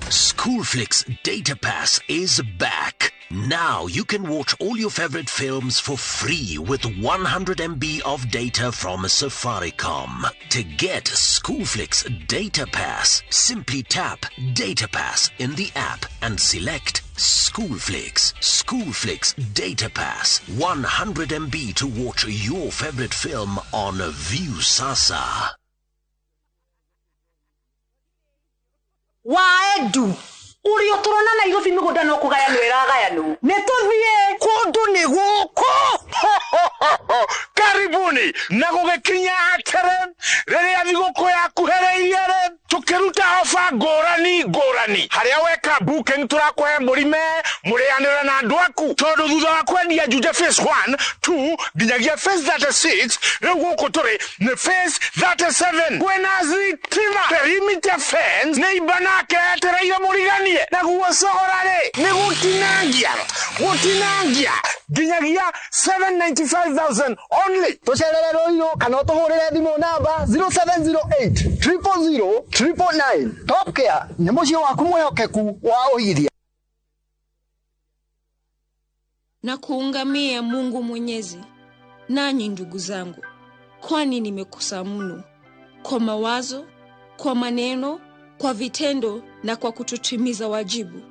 Schoolflix Data Pass is back. Now you can watch all your favorite films for free with 100 MB of data from Safaricom. To get Schoolflix Data Pass, simply tap Data Pass in the app and select Schoolflix. Schoolflix Data Pass, 100 MB to watch your favorite film on Viusasa. Waedu uri uturona Nairobi migunda no kugayanwo iragayanwo ni tuthie kundu ni guku. Karibuni na gugikinya atere riria thiguku yakuhereirie ri tukiruta ofa ngurani ngurani haria weka booking turakuhe murime murianire na andu aku tondu thutha wa kwendia Juja phase 1 2 nginyagia phase 36 riu guku turi ni phase 37 kwina thitima perimeter fence neighbor nake etereire muriganie naguo cogora ri ni gutinangia gutinangia nginyagia 795,000 only. Tucerere Ruiru kana utuhurire thimu namba 0708 000 999. Top Care ni muciĩ waku mwihokeku wa ũigithia. Na kuungamia Mungu Mwenyezi, nanyi ndugu zangu, kwani nimekosa mno kwa mawazo, kwa maneno, kwa vitendo na kwa kutotimiza wajibu.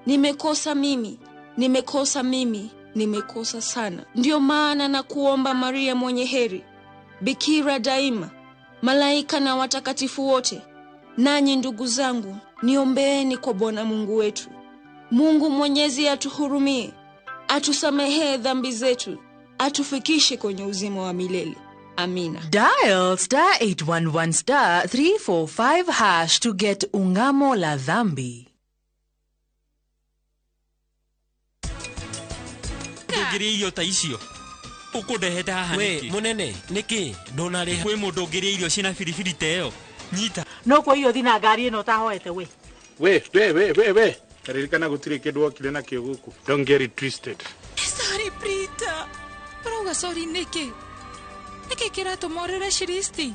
Nimekosa mimi, nimekosa mimi, nimekosa sana. Ndio maana na kuomba Maria mwenye heri, bikira daima, malaika na watakatifu wote, nanyi ndugu zangu, niombeeni kwa Bwana Mungu wetu. Mungu Mwenyezi atuhurumie, atusamehee dhambi zetu, atufikishe kwenye uzima wa milele. Amina. Dial star 811 star 345 hash to get Ungamo la Dhambi. Ndũngĩrĩa irio ta icio ũkũndehete haha nĩkĩ? We mũnene nĩkĩ ndũnarĩha? Kwĩ mũndũ ũngĩrĩa irio ciĩna biribiri ta ĩyo? Nyita. No kwa iyo thina ngari ĩno ũtahoete we. We we we we we ririkana gũtirĩ kĩndũ wokire nakĩo gũkũ. Don't get it twisted. Sorry Prita. Ũrauga sorry nĩkĩ? Nĩkĩ kĩratũma ũrĩre Shiristi?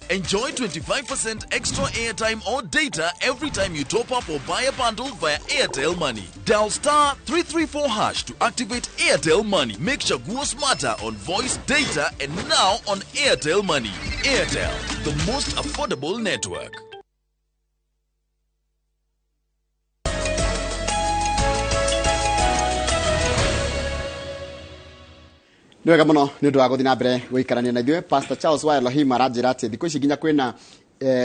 Enjoy 25% extra airtime or data every time you top up or buy a bundle via Airtel Money. Dial star 334 hash to activate Airtel Money. Make Chaguo smarter on voice, data, and now on Airtel Money. Airtel, the most affordable network. Nĩ wega mũno nĩ ũndũ wa gũthiĩ na mbere gũikarania na ithuĩ. Pastor Charles wa Elohim aranjĩra atĩ thikũ ici nginya kwĩna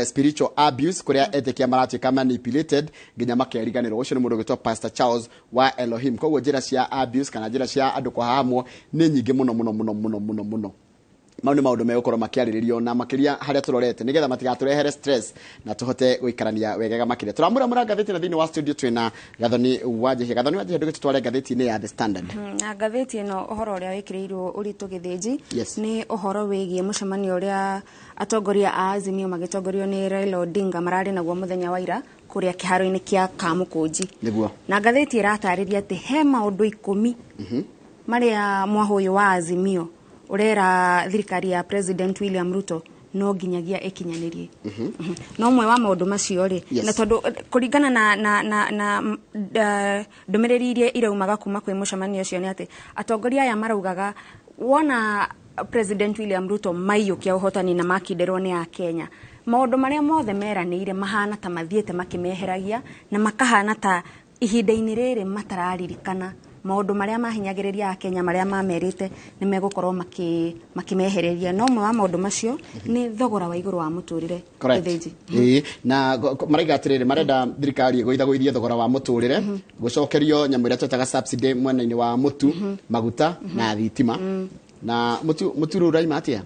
spiritual abuse kũrĩa etĩkia maratuĩka manipulated nginya makeriganĩrwo. Ũcio nĩ mũndũ ũgwĩtwo Pastor Charles wa Elohim. Koguo njĩra cia abuse kana njĩra cia andũ kũhahamwo nĩ nyingĩ mũno mũno mũno mũno mũno mũno. Mau nĩ maũndũ megũkorwo makĩarĩrĩrio na makĩria harĩa tũrorete nĩgetha matigatũrehere stress na tũhote gũikarania wegega makĩria. Tũramũramũra ngathĩti na thĩinĩ wa studio twĩna Gathoni Wanjihia. Gathoni Wanjihia ndũgĩtũtware ngathĩti-inĩ ya The Standard. Na ngathĩti ĩno ũhoro ũrĩa wĩkĩrĩirwo ũritũ gĩthĩnji nĩ ũhoro wĩgiĩ mũcemanio ũrĩa atongoria a Azimio magĩtongorio nĩ Raila Odinga mararĩ naguo mũthenya wa ira kũrĩa kĩharo-inĩ kĩa Kamũkũnji. Nĩguo. Na ngathĩti ĩratarĩria atĩ he maũndũ 10 marĩa mwahũ ũyũ wa Azimio urera thirikari ya President William Ruto No nginyagia ĩkinyanĩrie. No ũmwe wa maũndũ macio rĩ, na tondũ kũringana na ndũmĩrĩri iria iraumaga kuma kwĩ mũcemanio ũcio nĩ atĩ atongoria aya maraugaga wona President William Ruto maiyũkia ũhotani na makinderwo nĩ Akenya, maũndũ marĩa mothe meranĩire mahana ta mathiĩte makĩmeheragia na makahana ta ihinda-inĩ rĩrĩ matararirikana maũndũ marĩa mahinyagĩrĩria Akenya marĩa mamerĩte nĩ megũkorwo makĩmehereria. No ũmwe wa maũndũ macio nĩ thogora wa igũrũ wa mũtũrĩre. Gĩthĩnji. Ĩĩ, na maraiga atĩrĩrĩ, marenda thirikari ĩgũithagũithie thogora wa mũtũrĩre, gũcokerio nyamũ ĩrĩa twetaga subsidy mwena-inĩ wa mũtu, maguta na thitima. Na mũtu rĩu ũraima atĩa?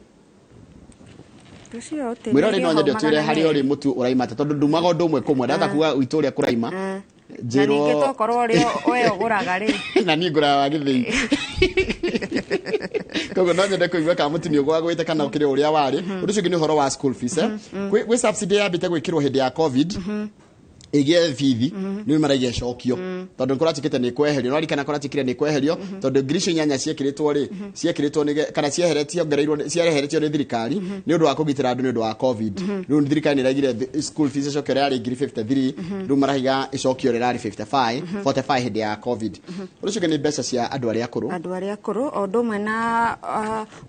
Mwĩrore no nyende ũtwĩre harĩa ũrĩ mũtu ũraima atĩa, tondũ ndumaga ũndũ ũmwe kũmwe, ndahota kuga gwitũ ũrĩa kũraima. Na ningĩ tokorwo ũrĩa we ũgũraga rĩ. Na niĩ ngũraga wa gĩthĩi. Koguo no nyende kũigua kana mũtu nĩ ũgwagwĩte kana ũkĩrĩ ũrĩa warĩ. Ũndũ ũcio ũngĩ nĩ ũhoro wa school fees. Gwĩ subsidy yambĩte gwĩkĩrwo hĩndĩ ya COVID ĩgĩe bithi, nĩ maraiga ĩcokio tondũ nĩkũratuĩkĩte nĩ kweherio. No ririkana kũratuĩkire nĩ kweherio tondũ 8,000 ciekĩrĩtwo rĩ, ciekĩrĩtwo kana cieheretio nĩ thirikari nĩ ũndũ wa kũgitĩra andũ nĩ ũndũ wa COVID. Rĩu thirikari nĩ ĩraigire school fees ĩcokio ĩrarĩ 53,000, rĩu maraiga ĩcokio ĩrarĩ 55, 45 hĩndĩ ya COVID. Ũndũ ũcio ũngĩ nĩ mbeca cia andũ arĩa akũrũ. Andũ arĩa akũrũ o ũndũ ũmwe na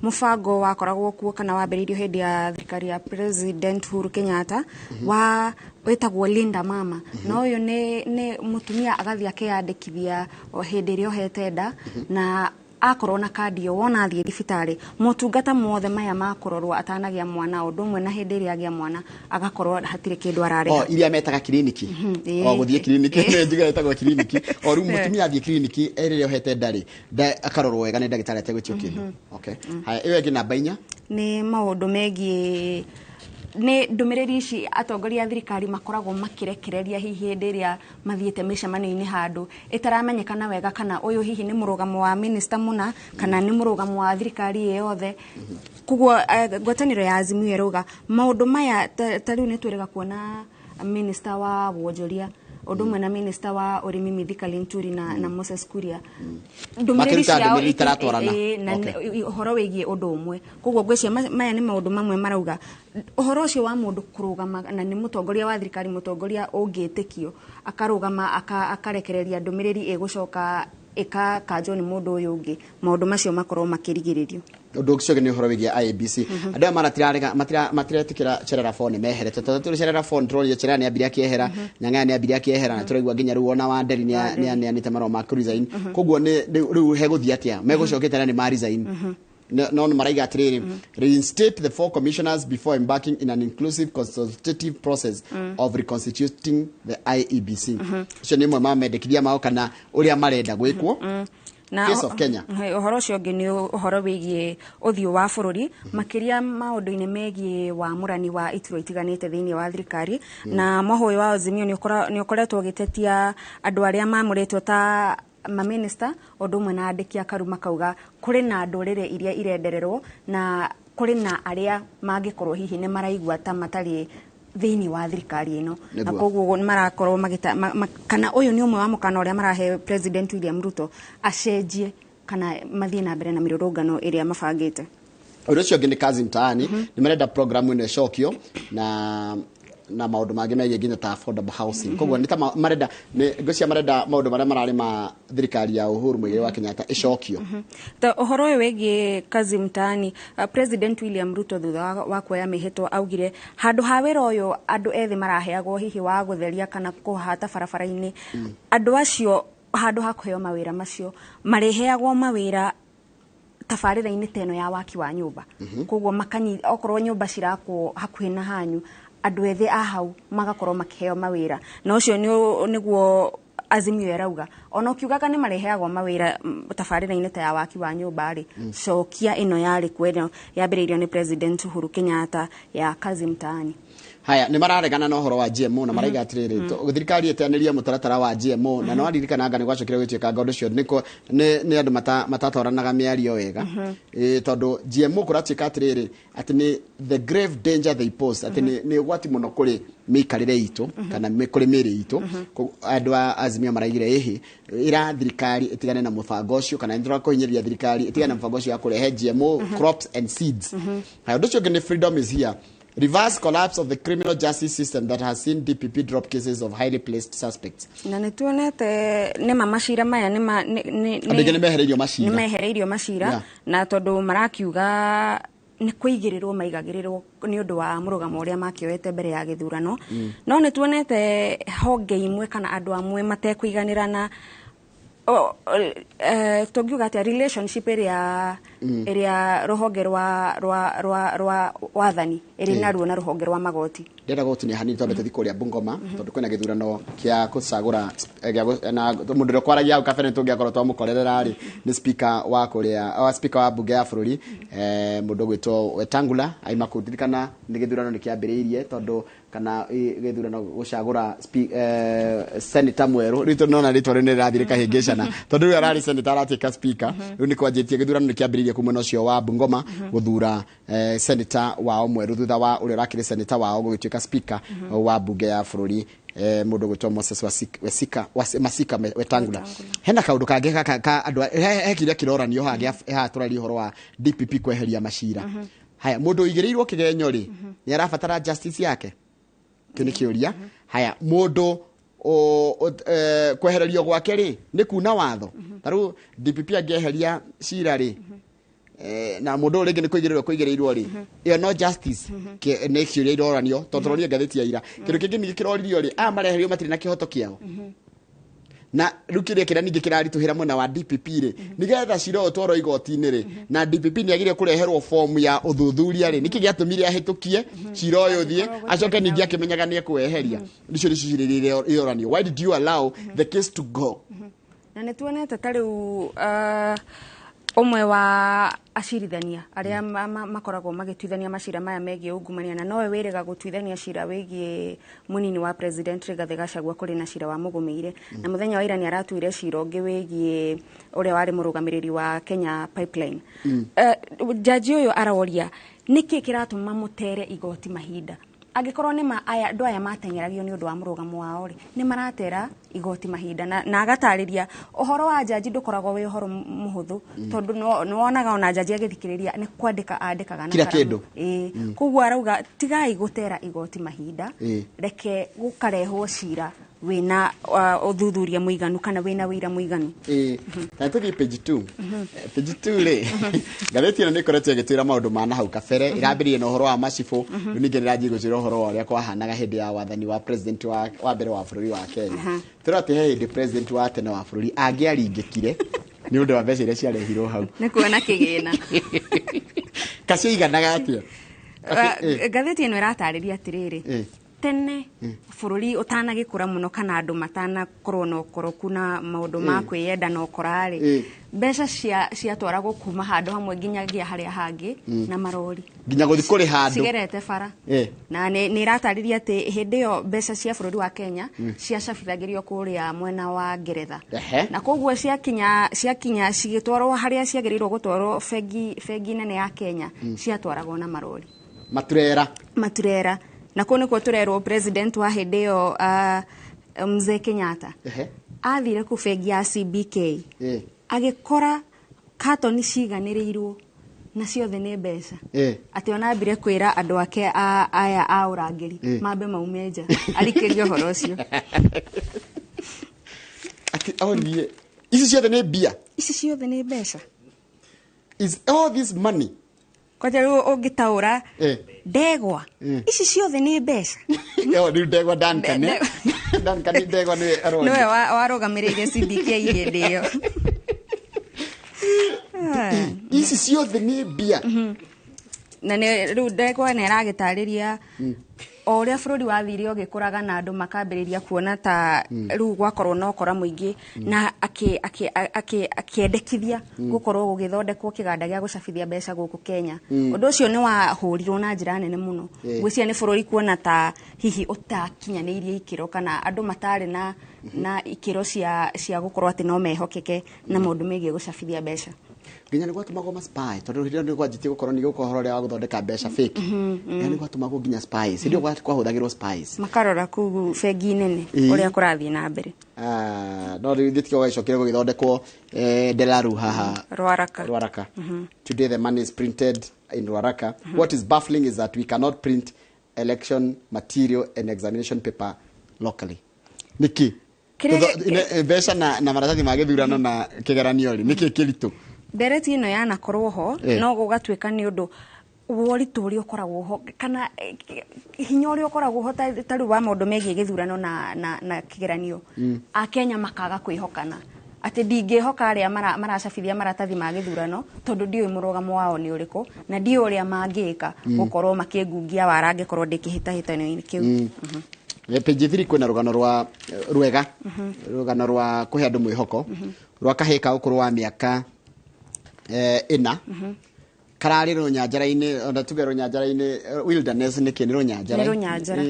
mũbango wakoragwo kuo kana wambĩrĩirio hĩndĩ ya thirikari ya President Uhuru Kenyatta wa wĩtagwo Linda Mama. Na ũyũ nĩ mũtumia agathiĩ akeyandĩkithia o hĩndĩ ĩrĩa ohete nda, na akorwo na kandi ĩyo wona athiĩ thibitarĩ motungata mothe maya ma kũrorwo atanagĩa mwana, ũndũ ũmwe na hĩndĩ ĩrĩa agĩa mwana agakorwo hatirĩ kĩndũ ararĩha. O iria metaga kiriniki. O gũthiĩ kiriniki nĩ njuga ĩtagwo kiriniki. O rĩu mũtumia athiĩ kiriniki rĩrĩa ohete nda rĩ, akarorwo wega nĩ ndagĩtarĩ ategwĩtio kĩndũ. Okay. Haya, ĩyo ĩngĩ namba 4 nĩ maũndũ megiĩ nĩ ndũmĩrĩri ici atongoria a thirikari makoragwo makĩrekereria hihi hĩndĩ ĩrĩa mathiĩte mĩcemanio-inĩ handũ ĩtaramenyekana wega kana ũyũ hihi nĩ mũrũgamo wa minister mũna kana nĩ mũrũgamo wa thirikari ĩ yothe. Koguo ngwatanĩro ya Azimio ĩrauga maũndũ maya ta rĩu nĩ twĩrĩga kuona minister wa wonjoria ũndũ ũmwe na minister wa ũrĩmi Mithika Linturi na Moses Kuria, ndũmĩrĩri ciao na ũhoro wĩgiĩ ũndũ ũmwe. Koguo ngwĩciria maya nĩ maũndũ mamwe marauga ũhoro ũcio wa mũndũ kũrũgama na nĩ mũtongoria wa thirikari, mũtongoria ũngĩtĩkio akarũgama akarekereria ndũmĩrĩri ĩgũcoka ĩkakanjwo nĩ mũndũ ũyũ ũngĩ, maũndũ macio makorwo makĩrigĩrĩrio. Ũndũ ũcio nĩ ũhoro wĩgiĩ IEBC. Andũ aya matiretĩkĩra Cherera 4 nĩ meherete, tondũ tũrĩ Cherera 4 tũronire Cherera nĩ ambire akĩehera, Nyang'aya nĩ ambire akĩehera, na tũraigua nginya rĩu ona Wanderi nĩ aneanĩte marũa ma kũ-resign. Koguo rĩu hegũthiĩ atĩa? Megũcokete na nĩ ma resign. No maraiga atĩrĩrĩ, reinstate the 4 commissioners before embarking in an inclusive consultative process of reconstituting the IEBC. Ũcio nĩ ũmwe ma mendekithia mao kana ũrĩa marenda gwĩkwo. Na Case of Kenya. Ũhoro ũcio ũngĩ nĩ ũhoro wĩgiĩ ũthiũ wa bũrũri, makĩria maũndũ-inĩ megiĩ wamũrani wa iturwa itiganĩte thĩinĩ wa thirikari. Na mũhũyũ wa Azimio nĩ ũkoretwo ũgĩtetia andũ arĩa mamũrĩtwo ta maminista ũndũ ũmwe na andĩki a karu, makauga kũrĩ na ndũrĩrĩ iria irendererwo na kũrĩ na arĩa mangĩkorwo hihi nĩ maraigua ta matarĩ thĩinĩ wa thirikari ĩno, na koguo marakorwo magĩta kana ũyũ nĩ ũmwe wa mũkana ũrĩa marahe President William Ruto acenjie kana mathiĩ na mbere na mĩrũrũngano ĩrĩa mabangĩte. Ũndũ ũcio ũngĩ nĩ Kazi Mtaani, nĩ marenda programu ĩno ĩcokio na maũndũ mangĩ megiĩ nginya ta affordable housing. Koguo nĩ ta marenda ngwĩciria marenda maũndũ marĩa mararĩ ma thirikari ya Uhuru Muigai wa Kenyatta ĩcokio. Ta ũhoro ũyũ wĩgiĩ Kazi Mtaani, President William Ruto thutha wa kuoya mĩhĩtwa augire handũ ha wĩra ũyũ andũ ethĩ maraheagwo hihi wa gũtheria kana kũhata barabara-inĩ, andũ acio handũ ha kũheo mawĩra macio marĩheagwo mawĩra tabarĩra-inĩ ta ĩno ya waki wa nyũmba. Koguo okorwo nyũmba cirakwo hakuhĩ na hanyu, andũ ethĩ a hau magakorwo makĩheo mawĩra. Na ũcio nĩguo Azimio ĩrauga ona ũkiugaga nĩ mareheagwo mawĩra tabarĩra-inĩ ta ya waki wa nyũmba rĩ, cokia ĩno yarĩ kuo ĩno yambĩrĩirio nĩ President Uhuru Kenyatta ya Kazi Mtaani. Haya, nĩ mararegana na ũhoro wa GMO na maraiga atĩrĩrĩ, thirikari ĩteanĩrie mũtaratara wa GMO, na no aririkanaga nĩ gwacokire gwĩtuĩka ũndũ ũcio nĩ andũ matatwaranaga mĩario wega. Tondũ GMO kũratuĩka atĩrĩrĩ, atĩ nĩ the grave danger they pose, atĩ nĩ ũgwati mũno kũrĩ mĩikarĩre itũ kana kũrĩ mĩĩrĩ itũ. Andũ a Azimio maraigire ĩhĩ ĩra thirikari ĩtigane na mũbango ũcio, kana nĩ tũrakũhinyĩrĩria thirikari ĩtigane na mũbango ũcio wa kũrehe GMO crops and seeds. Haya, ũndũ ũcio ũngĩ nĩ freedom is here. Reverse collapse of the criminal justice system that has seen DPP drop cases of highly placed suspects. Na nĩ tuonete nĩma macira maya nĩma Andũ aingĩ nĩ mehereirio macira. Nĩ mehereirio macira. Na tondũ marakiuga nĩ kũigĩrĩrwo maigagĩrĩrwo nĩ ũndũ wa mũrũgamo ũrĩa makĩoete mbere ya gĩthurano. No nĩ tuonete honge imwe kana andũ amwe matekũiganĩra na tũngiuga atĩa relationship ĩrĩa rũhonge rwa wathani ĩrĩ naruo na rũhonge rwa magoti. Ndĩrenda gũgũtinia hanini twambe tũthiĩ kũrĩa Bungoma, tondũ kwĩna gĩthurano kĩa gũcagũra na mũndũ ũrĩa ũkwaragia hau kabere tũngĩakorwo twamũkorerera rĩ, nĩ speaker wa kũrĩa, speaker wa mbunge ya bũrũri, mũndũ ũgwĩtwo Wetangula aima kũu. Ndirikana nĩ gĩthurano nĩ kĩambĩrĩirie, tondũ kana gĩthurano gũcagũra senator mwerũ. Rĩu tondũ nona rĩtwa rĩu nĩ rĩrathiĩ rĩkahĩngĩcana, tondũ rĩu ararĩ senator aratuĩka speaker. Rĩu nĩ kwanjĩtie gĩthurano nĩ kĩambĩrĩirie kũu mwena ũcio wa Bungoma gũthura senator wao mwerũ thutha wa ũrĩa ũrakĩrĩ senator wao gũgĩtuĩka speaker wa mbunge ya bũrũri, mũndũ ũgwĩtwo Moses Wesika Masika Wetangula. Hena kaũndũ kangĩ ka andũ he kĩrĩa kĩroranio haha haha tũraria ũhoro wa DPP kweheria macira. Haya, mũndũ ũigĩrĩirwo kĩgenyo rĩ, nĩ arabatara justice yake? Kĩu nĩ kĩũria. Haya, mũndũ kwehererio gwake rĩ, nĩ kuna watho? Ta rĩu DPP angĩeheria cira rĩ, na mũndũ ũyũ rĩngĩ nĩ kũigĩrĩrwo kũigĩrĩirwo rĩ, ĩyo no justice? Nĩ kĩũria iroranio tondũ tũronio ngathĩti ya ira. Kĩndũ kĩngĩ ningĩ kĩroririo rĩ, aya mareherio matirĩ na kĩhoto kĩao, na rĩu kĩrĩa kĩrĩa ningĩ kĩraritũhĩra mwena wa DPP rĩ, nĩgetha cira ũyũ ũtwarwo igoti-inĩ rĩ, na DPP nĩ agĩrĩire kũreherwo fomu ya ũthuthuria rĩ, nĩkĩ gĩatũmire ahĩtũkie cira ũyũ ũthiĩ, acoke ningĩ akĩmenyaga nĩ ekũweheria? Icio nĩcio ciũria iria iroranio. Why did you allow the case to go? Na nĩ tuonete ta rĩu ũmwe wa acirithania arĩa makoragwo magĩtuithania macira maya megiĩ ungumania, na nowe wĩrĩga gũtuithania cira wĩgiĩ mũnini wa president Rigathĩ Gachagua, kũrĩ na cira wa mũgũmĩire, na mũthenya wa ira nĩ aratuire cira ũngĩ wĩgiĩ ũrĩa warĩ mũrũgamĩrĩri wa Kenya Pipeline. Jaji ũyũ aroria nĩkĩ kĩratũma mũtere igoti mahinda, angĩkorwo nĩ ma aya andũ aya mateng'eragio nĩ ũndũ wa mũrũgamo wao rĩ, nĩ maratera igoti mahinda. Na agatarĩria ũhoro wa jaji ndũkoragwo wĩ ũhoro mũhũthũ, tondũ nĩ wonaga ona jaji agĩthikĩrĩria nĩ kwandĩka andĩkaga na Kila karamu. kĩndũ. Ĩĩ. Koguo arauga tigai gũtera igoti mahinda, reke gũkarehwo cira wĩna ũthuthuria mũiganu kana wĩna wĩira mũiganu. Ĩĩ, na tũthiĩ page 2. Page 2 rĩ, ngathĩti ĩno nĩ ĩkoretwo ĩgĩtwĩra maũndũ ma nahau kabere. Ĩrambĩrĩirie na ũhoro wa macibũ, rĩu ningĩ nĩranjia gũtwĩra ũhoro wa ũrĩa kwahanaga hĩndĩ ya wathani wa president wa mbere wa bũrũri wa Kenya. Tũrona atĩ he hĩndĩ president wa tene wa bũrũri angĩaringĩkire nĩ ũndũ wa mbeca iria ciarehirwo hau. Nĩ kuona kĩgĩna. Kaciaiganaga atĩa? Ngathĩti ĩno ĩratarĩria atĩrĩrĩ, tene bũrũri ũtanagĩkũra mũno kana andũ matanakorwo na ũkoroku na maũndũ ma kwĩyenda na ũkora-rĩ, mbeca ciatwaragwo kuma handũ hamwe nginyagia harĩa hangĩ na marori. Nginya gũthiĩ kũrĩ handũ cigerete bara. Na nĩ ĩratarĩria atĩ hĩndĩ ĩyo mbeca cia bũrũri wa Kenya ciacabithagĩrio kũrĩa mwena wa Ngeretha, na koguo ciakinya cigĩtwarwo harĩa ciagĩrĩirwo gũtwarwo, bengi nene ya Kenya, ciatwaragwo na marori. Maturera. Maturera. Na kũu nĩkuo tũrerwo president wa hĩndĩ ĩyo, mzee Kenyatta, athire kũ bengi ya CBK, agĩkora katoni ciganĩrĩirwo na ciothe nĩ mbeca, atĩ ona ambire kwĩra andũ ake aya a ũrangĩri mambe maume nja arikĩrie ũhoro ũcio. Atĩ oririe, ici ciothe nĩ mbia? Ici ciothe nĩ mbeca. Is all this money? Kwanja rĩu ũngĩtaũra ndegwa, ici ciothe nĩ mbeca. Yo, rĩu ndegwa Duncan, eh? Duncan ndegwa nĩwe aroria. Nĩwe warũgamĩrĩire CBK hĩndĩ ĩyo. Ici ciothe nĩ mbia. Na nĩ rĩu ndegwa nĩ aragĩtarĩria o ũrĩa bũrũri wathire ũgĩkũraga na andũ makambĩrĩria kuona ta rĩu gwakorwo na ũkora mũingĩ, na akĩendekithia gũkorwo gũgĩthondekwo kĩganda gĩa gũcabithia mbeca gũkũ Kenya. Ũndũ ũcio nĩ wahũrirwo na njĩra nene mũno. Ngwĩciria nĩ bũrũri kuona ta hihi ũtakinyanĩirie ikĩro kana andũ matarĩ na ikĩro cia gũkorwo atĩ no mehokeke na maũndũ megiĩ gũcabithia mbeca. Nginya nĩ gwatũmagwo ma spy, tondũ hĩndĩ ĩyo nĩ gwanjĩtie gũkorwo nĩ gũka ũhoro ũrĩa wa gũthondeka mbeca fake. Nginya nĩ gwatũmagwo nginya spies, hĩndĩ ĩyo kwahũthagĩrwo spies. Makarora kũu bengi nene ũrĩa kũrathiĩ na mbere. Ah, no rĩu gĩtikio gĩcokire gũgĩthondekwo Delaru haha Rwaraka. Rwaraka. Today the money is printed in Rwaraka. What is baffling is that we cannot print election material and examination paper locally. Nĩkĩ? Mbeca na maratathi ma gĩthurano na kĩgeranio rĩ, nĩkĩ kĩritũ? Ndereti ĩno yanakorwo ho, no gũgatuĩka nĩ ũndũ woritũ ũrĩa ũkoragwo ho kana hinya ũrĩa ũkoragwo ho ta rĩu wa maũndũ megiĩ gĩthurano na kĩgeranio. Akenya makaga kwĩhokana atĩ ndingĩhoka arĩa maracabithia maratathi ma gĩthurano tondũ ndiũĩ mũrũgamo wao nĩ ũrĩkũ na ndiũĩ ũrĩa mangĩka gũkorwo makĩngungia wara angĩkorwo ndĩ kĩhĩtahĩtano-inĩ kĩu. Page 3 kwĩna rũgano rwa rwega, rũgano rwa kũhe andũ mwĩhoko, rwa kahĩĩ ka ũkũrũ wa mĩaka 4 kararĩ rũnyanjara-inĩ, ona tuge rũnyanjara-inĩ, wilderness nĩkĩ nĩ rũnyanjara? Nĩ rũnyanjara.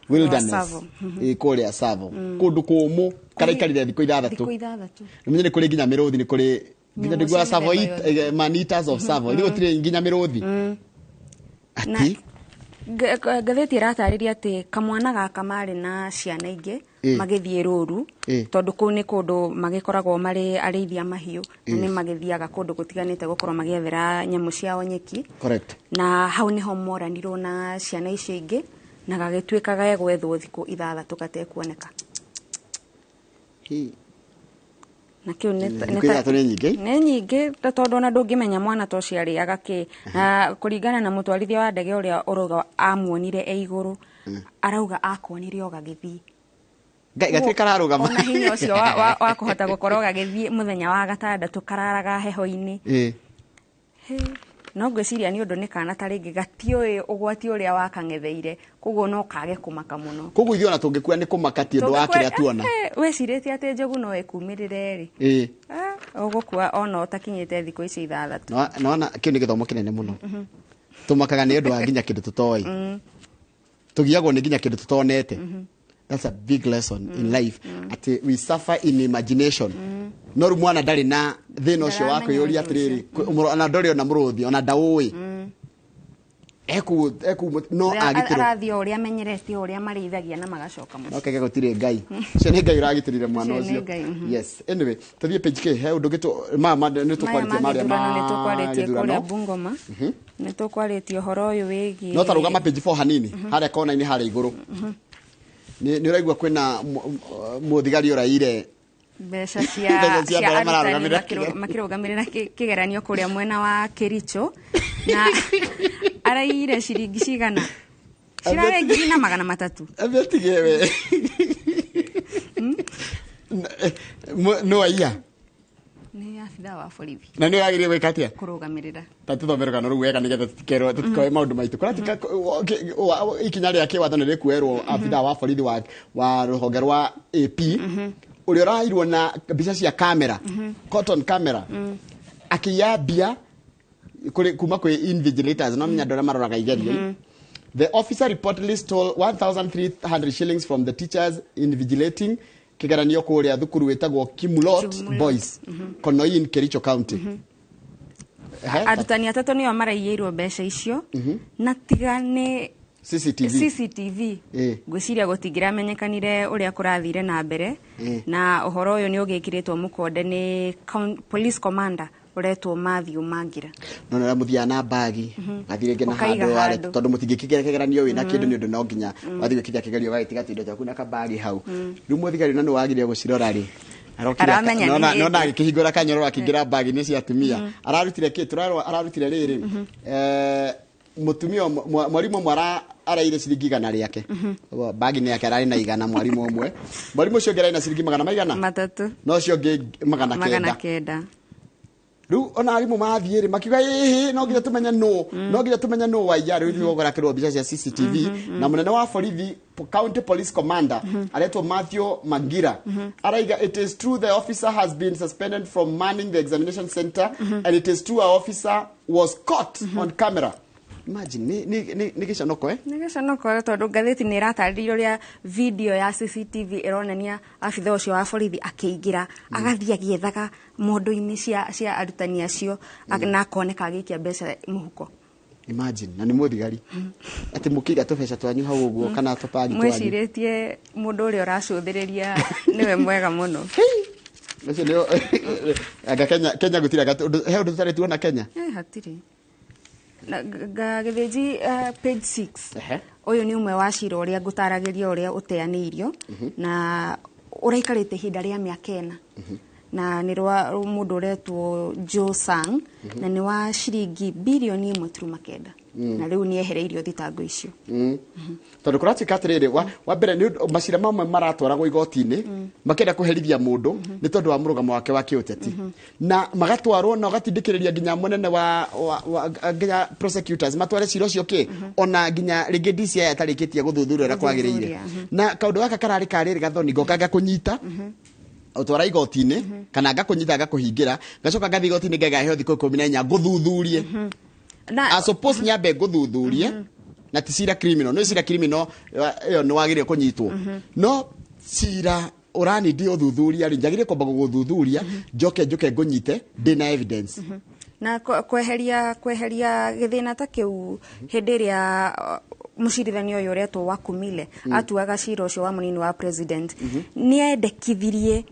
Wilderness. Kũrĩa Tsavo. Kũndũ kũmũ karaikarire thikũ 6. Thikũ 6. Nĩmenye nĩ kũrĩ nginya mĩrũthi, nĩ kũrĩ nginya ndiguaga Tsavo, man eaters of Tsavo. Rĩu gũtirĩ nginya mĩrũthi. Atĩ Ngathĩti ĩratarĩria atĩ kamwana gaka marĩ na ciana ingĩ magĩthiĩ rũru, tondũ kũu nĩ kũndũ magĩkoragwo marĩ arĩithia mahiũ, na nĩ magĩthiaga kũndũ gũtiganĩte gũkorwo magĩethera nyamũ ciao nyeki. Correct. Na hau nĩho moranirwo na ciana icio ingĩ na gagĩtuĩka gegwethwo thikũ 6 gatekuoneka. Na kĩu nĩ nyingĩ, nĩ nyingĩ tondũ ona ndũngĩmenya mwana ta ũcio arĩaga kĩ. Na kũringana na mũtwarithia wa ndege ũrĩa ũrauga amuonire e igũrũ, arauga akonire o gagĩthiĩ. Gatirĩ kararũgama. Ona hinya ũcio wa kũhota gũkorwo gagĩthiĩ mũthenya wa gatandatũ kararaga heho-inĩ. No ngwĩciria nĩ ũndũ nĩ kana ta rĩngĩ gatiũĩ ũgwati ũrĩa wakang'etheire, koguo no kage kũmaka mũno. Koguo ithuĩ ona tũngĩkua nĩ kũmaka ti ũndũ wa kĩrĩa tuona. Wĩcirĩtie atĩ njogu no ĩkumĩrĩre rĩ, ũgũkua ona ũtakinyĩte thikũ icio 6. Nona kĩu nĩ gĩthomo kĩnene mũno. Tũmakaga nĩ ũndũ wa nginya kĩndũ tũtoĩ. Tũgiagwo nĩ nginya kĩndũ tũtonete. That's a big lesson in life. Atĩ we suffer in imagination. No rĩu mwana ndarĩ na thĩna ũcio wa kwĩyũria atĩrĩrĩ, ona ndorĩ ona mũrũthi, ona ndaũĩ. No agitĩrwo. Arathiĩ o ũrĩa amenyerete, o ũrĩa marĩithagia na magacoka mũciĩ. No kege gũtirĩ Ngai. Ũcio nĩ Ngai ũragitĩrire mwana ũcio. Yes. Anyway, tũthiĩ page K, he ũndũ ũngĩ mama nĩ tũkwarĩtie marĩa ma nĩ tũkwarĩtie kũrĩa Bungoma. Nĩ tũkwarĩtie ũhoro ũyũ wĩgiĩ. No ta rũgama page 4 hanini, harĩa kona-inĩ harĩa igũrũ. Nĩ ũraigua kwĩna mũthigari ũraire mbeca cia arutani makĩrũgamĩrĩra kĩgeranio kũrĩa mwena wa Kericho, na araire ciringi cigana? Cirarĩ 1,300. Abetige we. No aiya. Nĩ abithaa wa borithi. Na nĩ wagĩrĩire gwĩka atĩa? Kũrũgamĩrĩra. Ta tũthome rũgano rũu wega nĩgetha tũtikerwo tũtikoe maũndũ maitũ. Kũratika ikinya rĩa kĩwatho nĩ rĩkuoerwo abithaa wa borithi wa rũhonge rwa AP ũrĩa ũrairwo na mbica cia kamera, cotton camera, akĩiya mbia kuma kwĩ invigilators, no menya andũ arĩa maroraga igerio. The officer reportedly stole 1,300 shillings from the teachers invigilating kĩgeranio kũrĩa thukuru wĩtagwo Kimulot Boys, Konoin, Kericho County. Arutani atatũ nĩo maraiyĩirwo mbeca icio, na tiga nĩ CCTV. Ngwĩciria gũtingĩramenyekanire ũrĩa kũrathire na mbere, na ũhoro ũyũ nĩ ũgĩkĩrĩtwo mũkonde nĩ police commander ũretwo Matthew Mangira. No na mũthiaga na bagi gathiĩ rĩngĩ na handũ ware tondũ mũtingĩkĩgera kĩgeranio wĩna kĩndũ nĩ ũndũ no nginya wathiĩ gwĩkithia kĩgerio ũgagĩtiga tũindo twaku na kabagi hau. Rĩu mũthigari na nĩ wagire gũcirora rĩ, nona agĩkĩhingũra kanyororo akĩingĩra bagi-inĩ cia atumia. Ararutire kĩ? Tũrarora ararutire rĩrĩ, mũtumia mwarimũ ũmwe araire ciringi 100 rĩake. Bagi-inĩ yake ararĩ na 100 mwarimũ ũmwe. Mwarimũ ũcio ũngĩ ararĩ na ciringi 300. No ũcio ũngĩ 900. Rĩu ona arimũ mathiĩ rĩ makiuga ĩhĩ no nginya tũmenye nũ, no nginya tũmenye nũ waiya. Rĩu ithuĩ gũrakĩrwo mbica cia CCTV na mũnene wa borithi, county police commander aretwo Matthew Mangira, araiga it is true the officer has been suspended from manning the examination center and it is true our officer was caught on camera. Imagine, nĩ gĩconoko, eh? Nĩ gĩconoko, tondũ ngathĩti nĩ ĩratarĩria ũrĩa video ya CCTV ĩronania abitha ũcio wa borithi akĩingĩra, agathiĩ agĩethaga mondo-inĩ cia arutani acio na akoneka agĩikia mbeca mũhuko. Imagine, na nĩ mũthigari, atĩ mũkĩiga tũbeca twanyu hau ũguo kana tũbagi twanyu. Mwĩcirĩtie mũndũ ũrĩa ũracũthĩrĩria nĩwe mwega mũno. Ũcio nĩo anga Kenya gũtirĩ anga he ũndũ tũtarĩ tuona Kenya. Eh, hatirĩ. Na gĩthĩnji, page 6. Ũyũ nĩ ũmwe wa cira ũrĩa ngũtaragĩria ũrĩa ũteanĩirio na ũraikarĩte ihinda rĩa mĩaka 4, na nĩ rwa mũndũ ũretwo Joe Sang, na nĩ wa ciringi birioni 1.9, na rĩu nĩ ehereirio thitango icio. Tondũ kũratuĩka atĩrĩrĩ, wa mbere nĩ ũndũ macira mamwe maratwaragwo igoti-inĩ makĩenda kũherithia mũndũ nĩ tondũ wa mũrũgamo wake wa kĩũteti, na magatwarwo na ũgatindĩkĩrĩria nginya mũnene wa nginya prosecutors matware cira ũcio kĩ ona nginya rĩngĩ DCI atarĩkĩtie gũthuthuria ũrĩa kwagĩrĩire. Gũthuthuria, Na kaũndũ gaka kararĩ karĩrĩ gathoni, ngoka ngakũnyita ũtwara igoti-inĩ kana ngakũnyita ngakũhingĩra, ngacoka ngathiĩ igoti-inĩ ngegaheo thikũ 14 ngũthuthurie. Na I suppose nyambe ngũthuthurie, na ti cira criminal, no cira criminal ĩyo nĩ wagĩrĩire kũnyitwo, no cira ũranindi ũthuthuria rĩ, njagĩrĩire kwamba gũgũthuthuria, njoke njũke ngũnyite ndĩna evidence. Na kweheria gĩthĩna ta kĩu, hĩndĩ ĩrĩa mũcirithania ũyũ ũretwo Wakumile atuaga cira ũcio wa mũnini wa president, nĩ endekithirie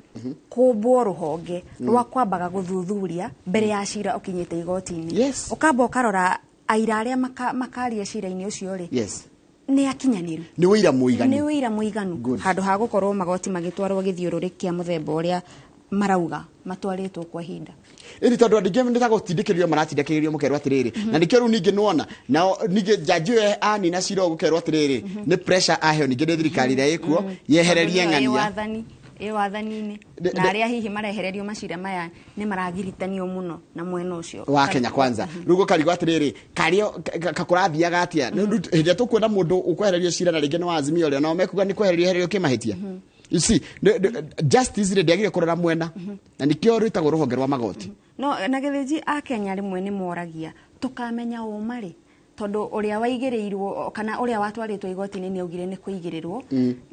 kũmbwo rũhonge rwa kwambaga gũthuthuria mbere ya cira ũkinyĩte igoti-inĩ. Ũkamba ũkarora aira arĩa makaria cira-inĩ ũcio rĩ, nĩ akinyanĩru, nĩ ũira mũiganu, nĩ ũira mũiganu, handũ ha gũkorwo magoti magĩtwarwo gĩthiũrũrĩ kĩa mũthemba ũrĩa marauga matwarĩtwo kwa ihinda. Ĩni tondũ andũ aingĩ nĩ ta gũtindĩkĩrĩrio maratindĩkĩrĩrio mũkerwo atĩrĩrĩ, na nĩkĩo rĩu ningĩ nĩwona nao ningĩ njanji ũyũ anina cira ũyũ gũkerwo atĩrĩrĩ, nĩ pressure aheo ningĩ nĩ thirikari ĩrĩa ĩkuo yehererie Tondũ nĩyo ĩ ng'ania wathani, ĩ wathani-inĩ, na arĩa hihi marehererio macira maya nĩ maragirithanio mũno na mwena ũcio wa Kenya Kwanza. Rĩu gũkarigwo atĩrĩrĩ, karĩo kakũrathiaga atĩa? Rĩu hĩndĩ ĩrĩa tũkuona mũndũ ũkwehererio cira na rĩngĩ nĩ wa Azimio ũrĩa nao mekuga nĩ kwehererio ehererio kĩmahĩtia. You see, justice rĩ ndĩagĩrĩire kũrora mwena, na nĩkĩo rwĩtagwo rũhonge rwa magoti. No na gĩthĩnji, a Kenya rĩmwe nĩ moragia tũkamenya ũma rĩ, tondũ ũrĩa waigĩrĩirwo kana ũrĩa watwarĩtwo igoti-inĩ nĩ augire nĩ kũigĩrĩrwo,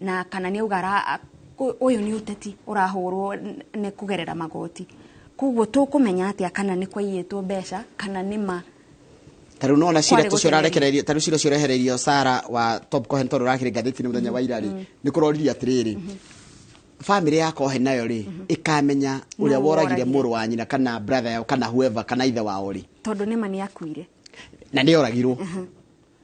na kana nĩ auga ũyũ nĩ ũteti ũrahũrwo nĩ kũgerera magoti. Koguo tũkũmenya atĩa kana nĩ kwaiyĩtwo mbeca kana nĩ ma? Ta rĩu nona cira Kwarĩ tũcio gũteng'erio. ũrarekererio, ta rĩu cira ũcio ũrehereirio Sara wa Top Cohen, tondũ ũrakĩrĩ ngathĩti-inĩ mũthenya wa ira rĩ, nĩ kũroririe atĩrĩrĩ, famĩlĩ ya Cohen nayo rĩ ĩkamenya ũrĩa Nũ woragire woragire. mũrũ wa nyina kana brother yao kana whoever kana ithe wao rĩ? Tondũ nĩ ma nĩ akuire. Na nĩ oragirwo,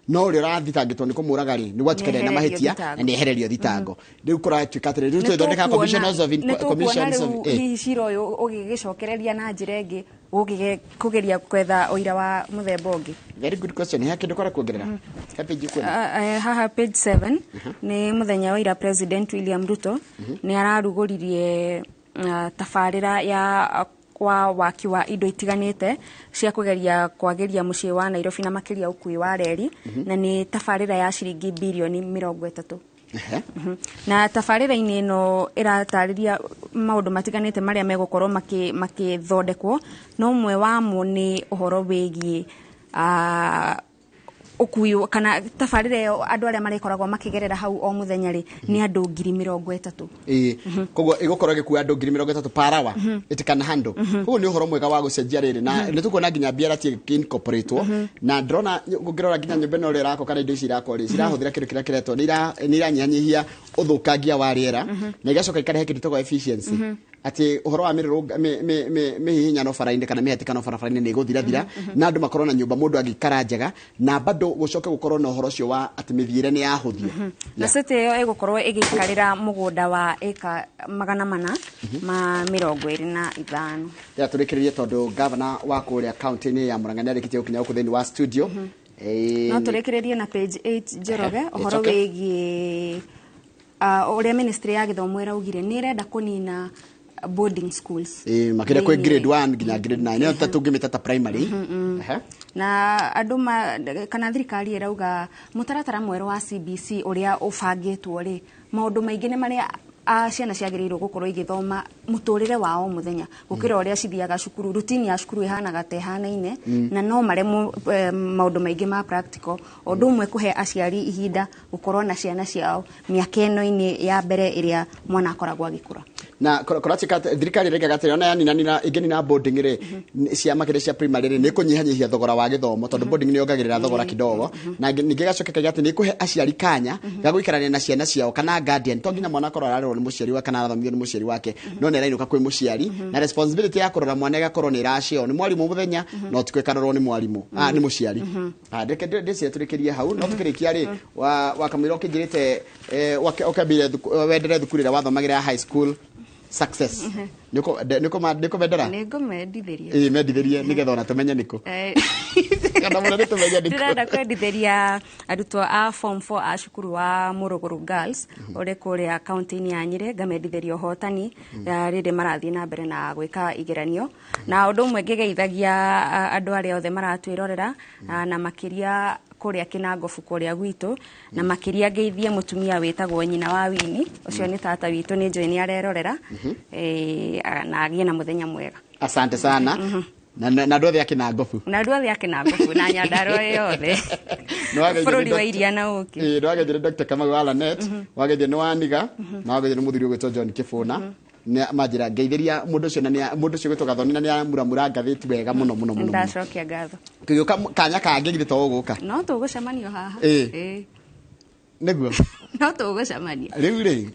no ũrĩa ũrathitangĩtwo nĩ kũmũraga rĩ, nĩ gwatuĩka ndarĩ na Nĩehererio mahĩtia thitango. na nĩehererio thitango. Rĩu kũratuĩka atĩrĩrĩ, rĩu twĩthondekaga commissioners of nĩ tũkuona commissions of rĩu hihi cira ũyũ ũgĩgĩcokereria na njĩra ĩngĩ kũgeria kwetha ũira wa mũthemba ũngĩ. Very good question. He kĩndũ kwara kuongerera he page kuona? Haha page 7 nĩ mũthenya wa ira President William Ruto nĩ ararugũririe tabarĩra ya wa waki wa indo itiganĩte cia kũgeria kwagĩria mũciĩ wa Nairobi na makĩria ũkui wa reri, na nĩ tabarĩra ya ciringi birioni 30. Na tabarĩra-inĩ ĩno ĩratarĩria maũndũ matiganĩte marĩa megũkorwo makĩthondekwo, no ũmwe wamo nĩ ũhoro wĩgiĩ ũkui kana tabarĩra ĩyo, andũ arĩa marĩkoragwo makĩgerera hau o mũthenya rĩ nĩ andũ 30,000. Ĩĩ, koguo ĩgũkorwo ĩgĩkua andũ 30,000 per hour, it can handle. Koguo nĩ ũhoro mwega wa gũcenjia rĩrĩ, na nĩ tũkuona nginya BRT ĩkĩ-incorporatwo, na ndĩrona ũngĩrora nginya nyũmba ĩno ũrĩa ĩrakwo kana indo ici irakwo rĩ, cirahũthĩra kĩndũ kĩrĩa kĩretwo nĩ iranyihanyihia ũthũkangia wa rĩera, na igacoka ikarehe kĩndũ gĩtagwo efficiency, atĩ ũhoro wa mĩhihinyano bara-inĩ kana mĩhatĩkano barabara-inĩ nĩ ĩgũthirathira, na andũ makorwo na nyũmba mũndũ angĩikara njega, na bado gũcoke gũkorwo na ũhoro ũcio wa atĩ mĩthiĩre nĩ yahũthio. Na city ĩyo ĩgũkorwo ĩgĩikarĩra mũgũnda wa ĩka 425. Ya tũrĩkĩrĩrie, tondũ gavana wa kũrĩa kaunti-inĩ ya Murang'a nĩ arĩkĩtie gũkinya gũkũ thĩinĩ wa studio. No tũrĩkĩrĩrie na page 8, Njoroge, It's ũhoro okay. wĩgiĩ ũrĩa ministry ya gĩthomo ĩraugire nĩ ĩrenda kũnina Boarding schools. Ĩĩ, makĩria kwĩ grade 1 nginya grade 9, nĩyo tũngĩmĩta ta primary. Na andũ kana thirikari ĩrauga mũtaratara mwerũ wa CBC ũrĩa ũbangĩtwo rĩ, maũndũ maingĩ nĩ marĩa ciana ciagĩrĩirwo gũkorwo igĩthoma mũtũrĩre wa o mũthenya gũkĩra ũrĩa cithiaga cukuru. Routine ya cukuru ĩhanaga ta ĩhanaine, na no maremwo maũndũ maingĩ ma practical. Ũndũ ũmwe kũhe aciari ihinda gũkorwo na ciana ciao mĩaka ĩno-inĩ ya mbere ĩrĩa mwana akoragwo agĩkũra. Na kũratuĩka thirikari ĩraigaga atĩrĩ, ona yaninanina ĩngĩnina boarding rĩ, cia makĩria cia primary rĩ, nĩ ĩkũnyihanyihia thogora wa gĩthomo, tondũ boarding nĩ yongagĩrĩra thogora kidogo. Na ningĩ ĩgacoka ĩkauga atĩ nĩ ĩkũhe aciari kanya ga gũikarania na ciana ciao kana guardian. To nginya mwana akorwo ararerwo nĩ mũciari wake kana arathomithio nĩ mũciari wake, no nĩ arainũka kwĩ mũciari, na responsibility ya kũrora mwana ĩgakorwo nĩ ĩraceo nĩ mwarimũ mũthenya, no ti ĩkarorwo nĩ mwarimũ, nĩ mũciari. Reke ndĩcirie tũrĩkĩrie hau. No tũkĩrĩkia rĩ, wakamũira ũkĩnjĩrĩte, ũkĩambire wendere thukuru ĩrĩa wathomagĩra ya high school success. Nĩũkũmendera? Nĩngũmendithĩria. Ĩĩ, mendithĩrie nĩgetha ona tũmenye nĩkũ. Kana mũno nĩtũmenye nĩkũ. Ndĩrenda kwendithĩria arutwo a form 4 a cukuru wa Mũrũgũrũ Girls ũrĩ kũrĩa kaunti-inĩ ya Nyĩrĩ, ngamendithĩria ũhotani rĩrĩ marathiĩ na mbere na gwĩka igeranio. Na ũndũ ũmwe ngĩgeithagia andũ arĩa othe maratwĩrorera, na makĩria kũrĩa Kĩnangobu kũrĩa gwitũ, na makĩria ngeithie mũtumia wĩtagwo nyina wa Wini, ũcio nĩ tata witũ, nĩ njũĩ nĩ arerorera, na agĩe na mũthenya mwega. Asante sana. Na andũ othe a Kĩnangobu. Na andũ othe a Kĩnangobu na Nyandarua yothe. Bũrũri wa iria na ũkĩ. Ĩĩ, nĩwageithire Dr. Kamau wa Lanet, wageithire nĩ Waniga, na wageithire nĩ mũthuri ũgwĩtwo John Kĩbũna. Manjĩra ngeithĩria mũndũ ũcio, na mũndũ ũcio ũgwĩtwo Gathoni, na nĩaramũramũra ngathĩti wega mũno mũno mũno. Ndacokia ngatho. Tũgĩũka kanya kangĩ githĩ to ũgũka? No tũgũcemania haha. Ĩĩ. Nĩguo. No tũgũcemania. Rĩu rĩ,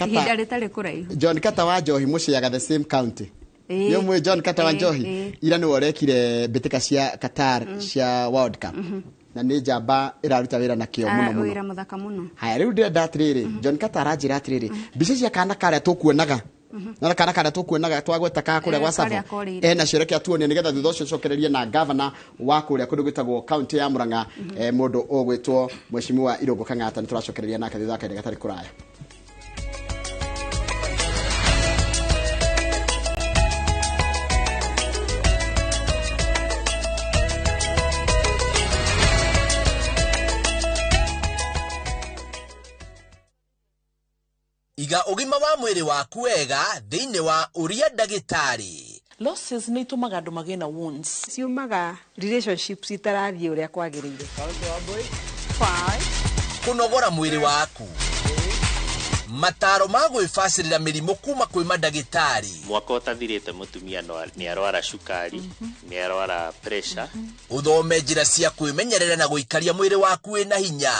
ihinda rĩtarĩ kũraihu. John Kata wa Njohi mũciaga the same county. Nĩ ũmũĩ John Kata wa Njohi? Ira nĩwe ũrekire mbĩtĩka cia Qatar cia World Cup. Na nĩ njamba ĩraruta wĩra na kĩo mũno mũno. Wĩra mũthaka mũno. Haya, rĩu ndĩrenda atĩrĩrĩ, John Kata aranjĩra atĩrĩrĩ, mbica cia kana karĩa tũkuonaga, na kana karĩa tũkuonaga twagweta ka kũrĩa gwa Savo, ena cio reke atuonie nĩgetha thutha ũcio cokererie na gavana wa kũrĩa kũndũ gwĩtagwo kaunti ya Murang'a, mũndũ ũgwĩtwo Mheshimiwa Irũngũ Kang'ata. Nĩ tũracokereria nake thutha wa kahinda gatarĩ kũraya. Iga ũgima wa mwĩrĩ waku wega thĩinĩ wa ũria ndagĩtarĩ. Losses nĩ itũmaga andũ magĩe na wounds. Ciumaga relationships itarathiĩ ũrĩa kwagĩrĩire. Kũnogora mwĩrĩ waku. Mataro ma gwĩbacĩrĩra mĩrimũ kuma kwĩ mandagĩtarĩ. Mwaka ũtathirĩte mũtumia nĩ arwara cukari, nĩ arwara pressure. Ũthome njĩra cia kwĩmenyerera na gũikaria mwĩrĩ waku wĩna hinya.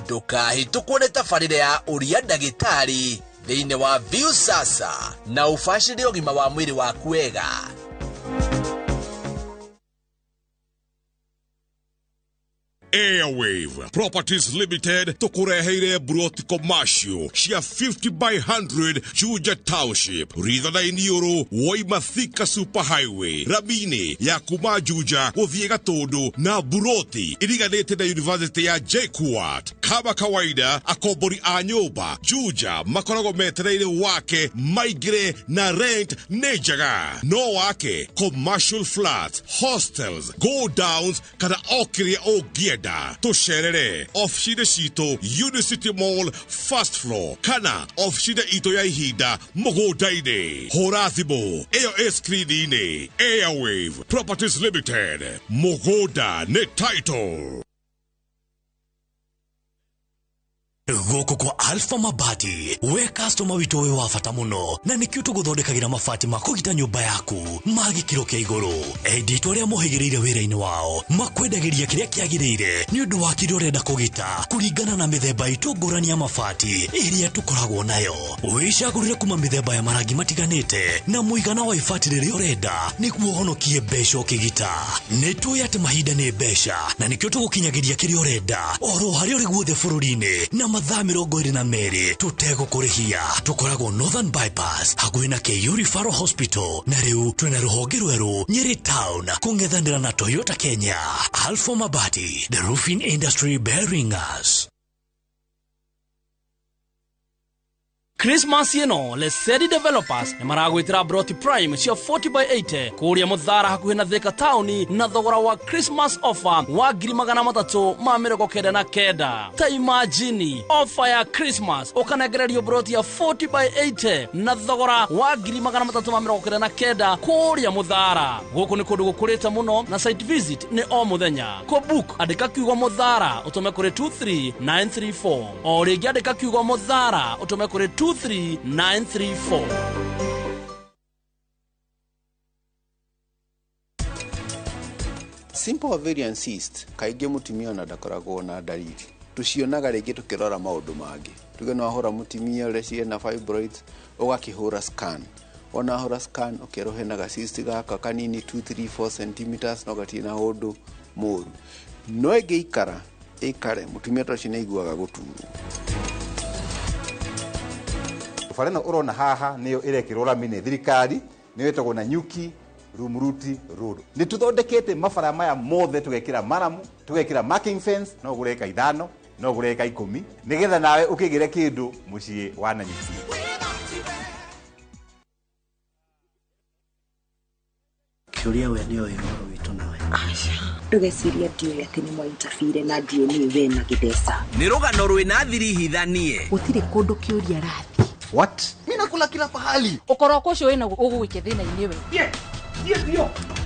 Ndũkahĩtũkwo nĩ tabarĩra ya ũria ndagĩtarĩ thĩinĩ wa Viusasa na ũbacĩrĩre ũgima wa mwĩrĩ waku wega. Airwave Properties Limited tukureheire broti commercial cia 50 by 100 Juja Township, Rithanai Uru, Waima Thika Super Highway, Ramini ya kuma Juja guthie Gatundu na buroti iriganite na University ya JKUAT. Kama kawaida akombori a nyumba Juja makoragwo metereire wake maingire na rent nĩ njega. No wake commercial flats, hostels, go downs kana o kĩrĩa ũngĩenda. Tũcerere ofici-inĩ citũ Unicity Mall first floor kana ofici-inĩ itũ ya ihinda mũgũnda-inĩ. Hũra thimũ ĩyo ĩ screen-inĩ. Airwave Properties Limited, mũgũnda nĩ title. Gũkũ kwa Alpha Mabati, we customer witũ wĩ wa bata mũno, na nĩkĩo tũgũthondekagĩra mabati ma kũgita nyũmba yaku ma gĩkĩro kĩa igũrũ. Endia itũ arĩa mohĩgĩrĩire wĩra-inĩ wao makwendagĩria kĩrĩa kĩagĩrĩire nĩ ũndũ wa kĩrĩa ũrenda kũgita kũringana na mĩthemba itũ ngũrani ya mabati ĩrĩa tũkoragwo nayo. Wĩcagũrĩre kuma mĩthemba ya marangi matiganĩte na mũigana wa ibati rĩrĩa ũrenda nĩguo ũhonokie mbeca ũkĩgita. Nĩ tũĩ atĩ mahinda nĩ mbeca na nĩkĩo tũgũkinyagĩria kĩrĩa ũrenda oro harĩa ũrĩ guothe bũrũri-inĩ na mathaa 22 tũtegũkũrĩhia. Tũkoragwo Northern Bypass hakuhĩ na KU Referral Hospital, na rĩu twĩna rũhonge rwerũ Nyeri Town kũng'ethanĩra na Toyota Kenya. Alpha Mabati, the roofing industry bearing us. Christmas ĩno Lesedi Developers nĩ maragwĩtĩra Broti Prime cia 40 by 80 kũrĩa Mũthara hakuhĩ na Thika taũni na thogora wa Christmas offer wa 399,000. Ta imagine offer ya Christmas ũkanengererio broti ya 40 by 80 na thogora wa 399,000 kũrĩa Mũthara. Gũkũ nĩ kũndũ gũkũrĩte mũno na site visit nĩ o mũthenya. Kũ book andĩka kiugo Mũthara ũtũme kũrĩ 23934. O rĩngĩ andĩka kiugo Mũthara ũtũme kũrĩ 23934. Simple ovarian cyst kaingĩ mũtumia ona ndakoragwo na ndariri, tũcionaga rĩngĩ tũkĩrora maũndũ mangĩ. Tuge no ahũra mũtumia ũrĩa ciena fibroids, ũgakĩhũra scan, ona ahũra scan ũkerwo hena ga cyst gaka kanini 2 3 4 centimeters no gatirĩ na ũndũ mũru, no ĩngĩikara ĩikare mũtumia ta ũcio nĩ aiguaga gũturwo. Bara ĩno ũrona haha nĩyo ĩrekĩrwo rami nĩ thirikari, nĩyo ĩtagwo Nanyuki Rumuruti Road. Nĩ tũthondekete mabara maya mothe, tũgekĩra maramu, tũgekĩra marking fence, no ũgũre ĩka 5, no ũgũre ĩka 10, nĩgetha nawe ũkĩgĩre kĩndũ mũciĩ wa Nanyuki. Kĩũria we nĩoĩ ũhoro witũ nawe. Aca, ndũgecirie ndiũĩ atĩ nĩ mwaintabire na DNA we na Gĩtheca. Nĩ rũgano rwĩna thiri hithanie. Gũtirĩ kũndũ kĩũria rathiĩ. What? Mimi nakula kila pahali. Ũkoroko ũcio wĩna ũgũgũikia thĩna-inĩ we.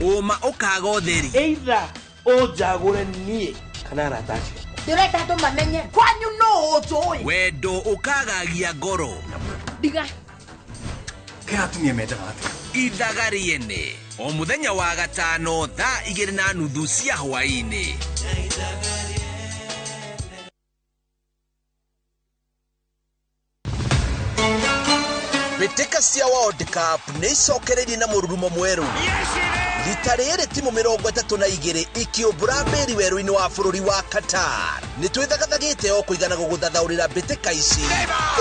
Ũma ũkaga ũtheri. Either ũnjagũre niĩ kana arata acio. Ndĩrenda andũ mamenye kwanyu no ũnjũĩ. Wendo ũkagagia ngoro. Ndiga. Kĩra atumia mendaga atĩa? Ithaga rĩene o mũthenya wa gatano thaa 2:30 cia hwaĩ-inĩ. Mbĩtĩka cia World Cup nĩ icokereirie na mũrurumo mwerũ. Rita rĩrĩ timu 32 ikĩũmbũra mbĩri werũ-inĩ wa bũrũri wa Qatar. Nĩ twĩthagathagĩte o kũigana gũgũthathaũrĩra mbĩtĩka ici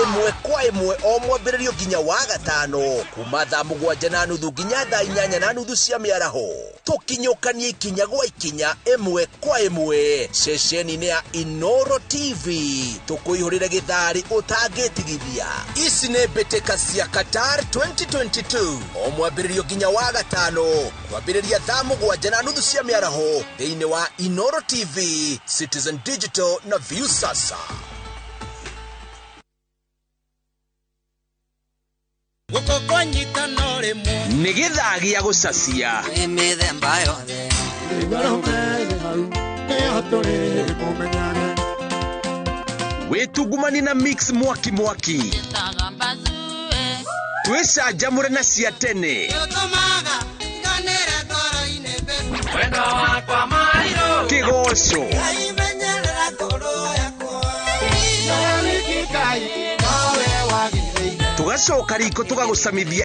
ĩmwe kwa ĩmwe o mwambĩrĩrio nginya wa gatano kuma thaa 7:30 nginya thaa 8:30 cia mĩaraho. Tũkinyũkanie ikinya gwa ikinya ĩmwe kwa ĩmwe ceceni-inĩ ya Inoro TV tũkũihũrĩre gĩtharĩ ũtangĩtigithia. Ici nĩ mbĩtĩka cia Qatar 2022 o mwambĩrĩrio nginya wa gatano kwambĩrĩria thaa 7:30 cia mĩaraho thĩinĩ wa Inoro TV, Citizen Digital na Viusasa. Nĩ gĩthaa gĩa gũcacia. Wĩtungumanie na mix mwaki mwaki, twĩcanjamũre na cia tene, kĩgoco, tũgacoka riko tũgagũcamithia.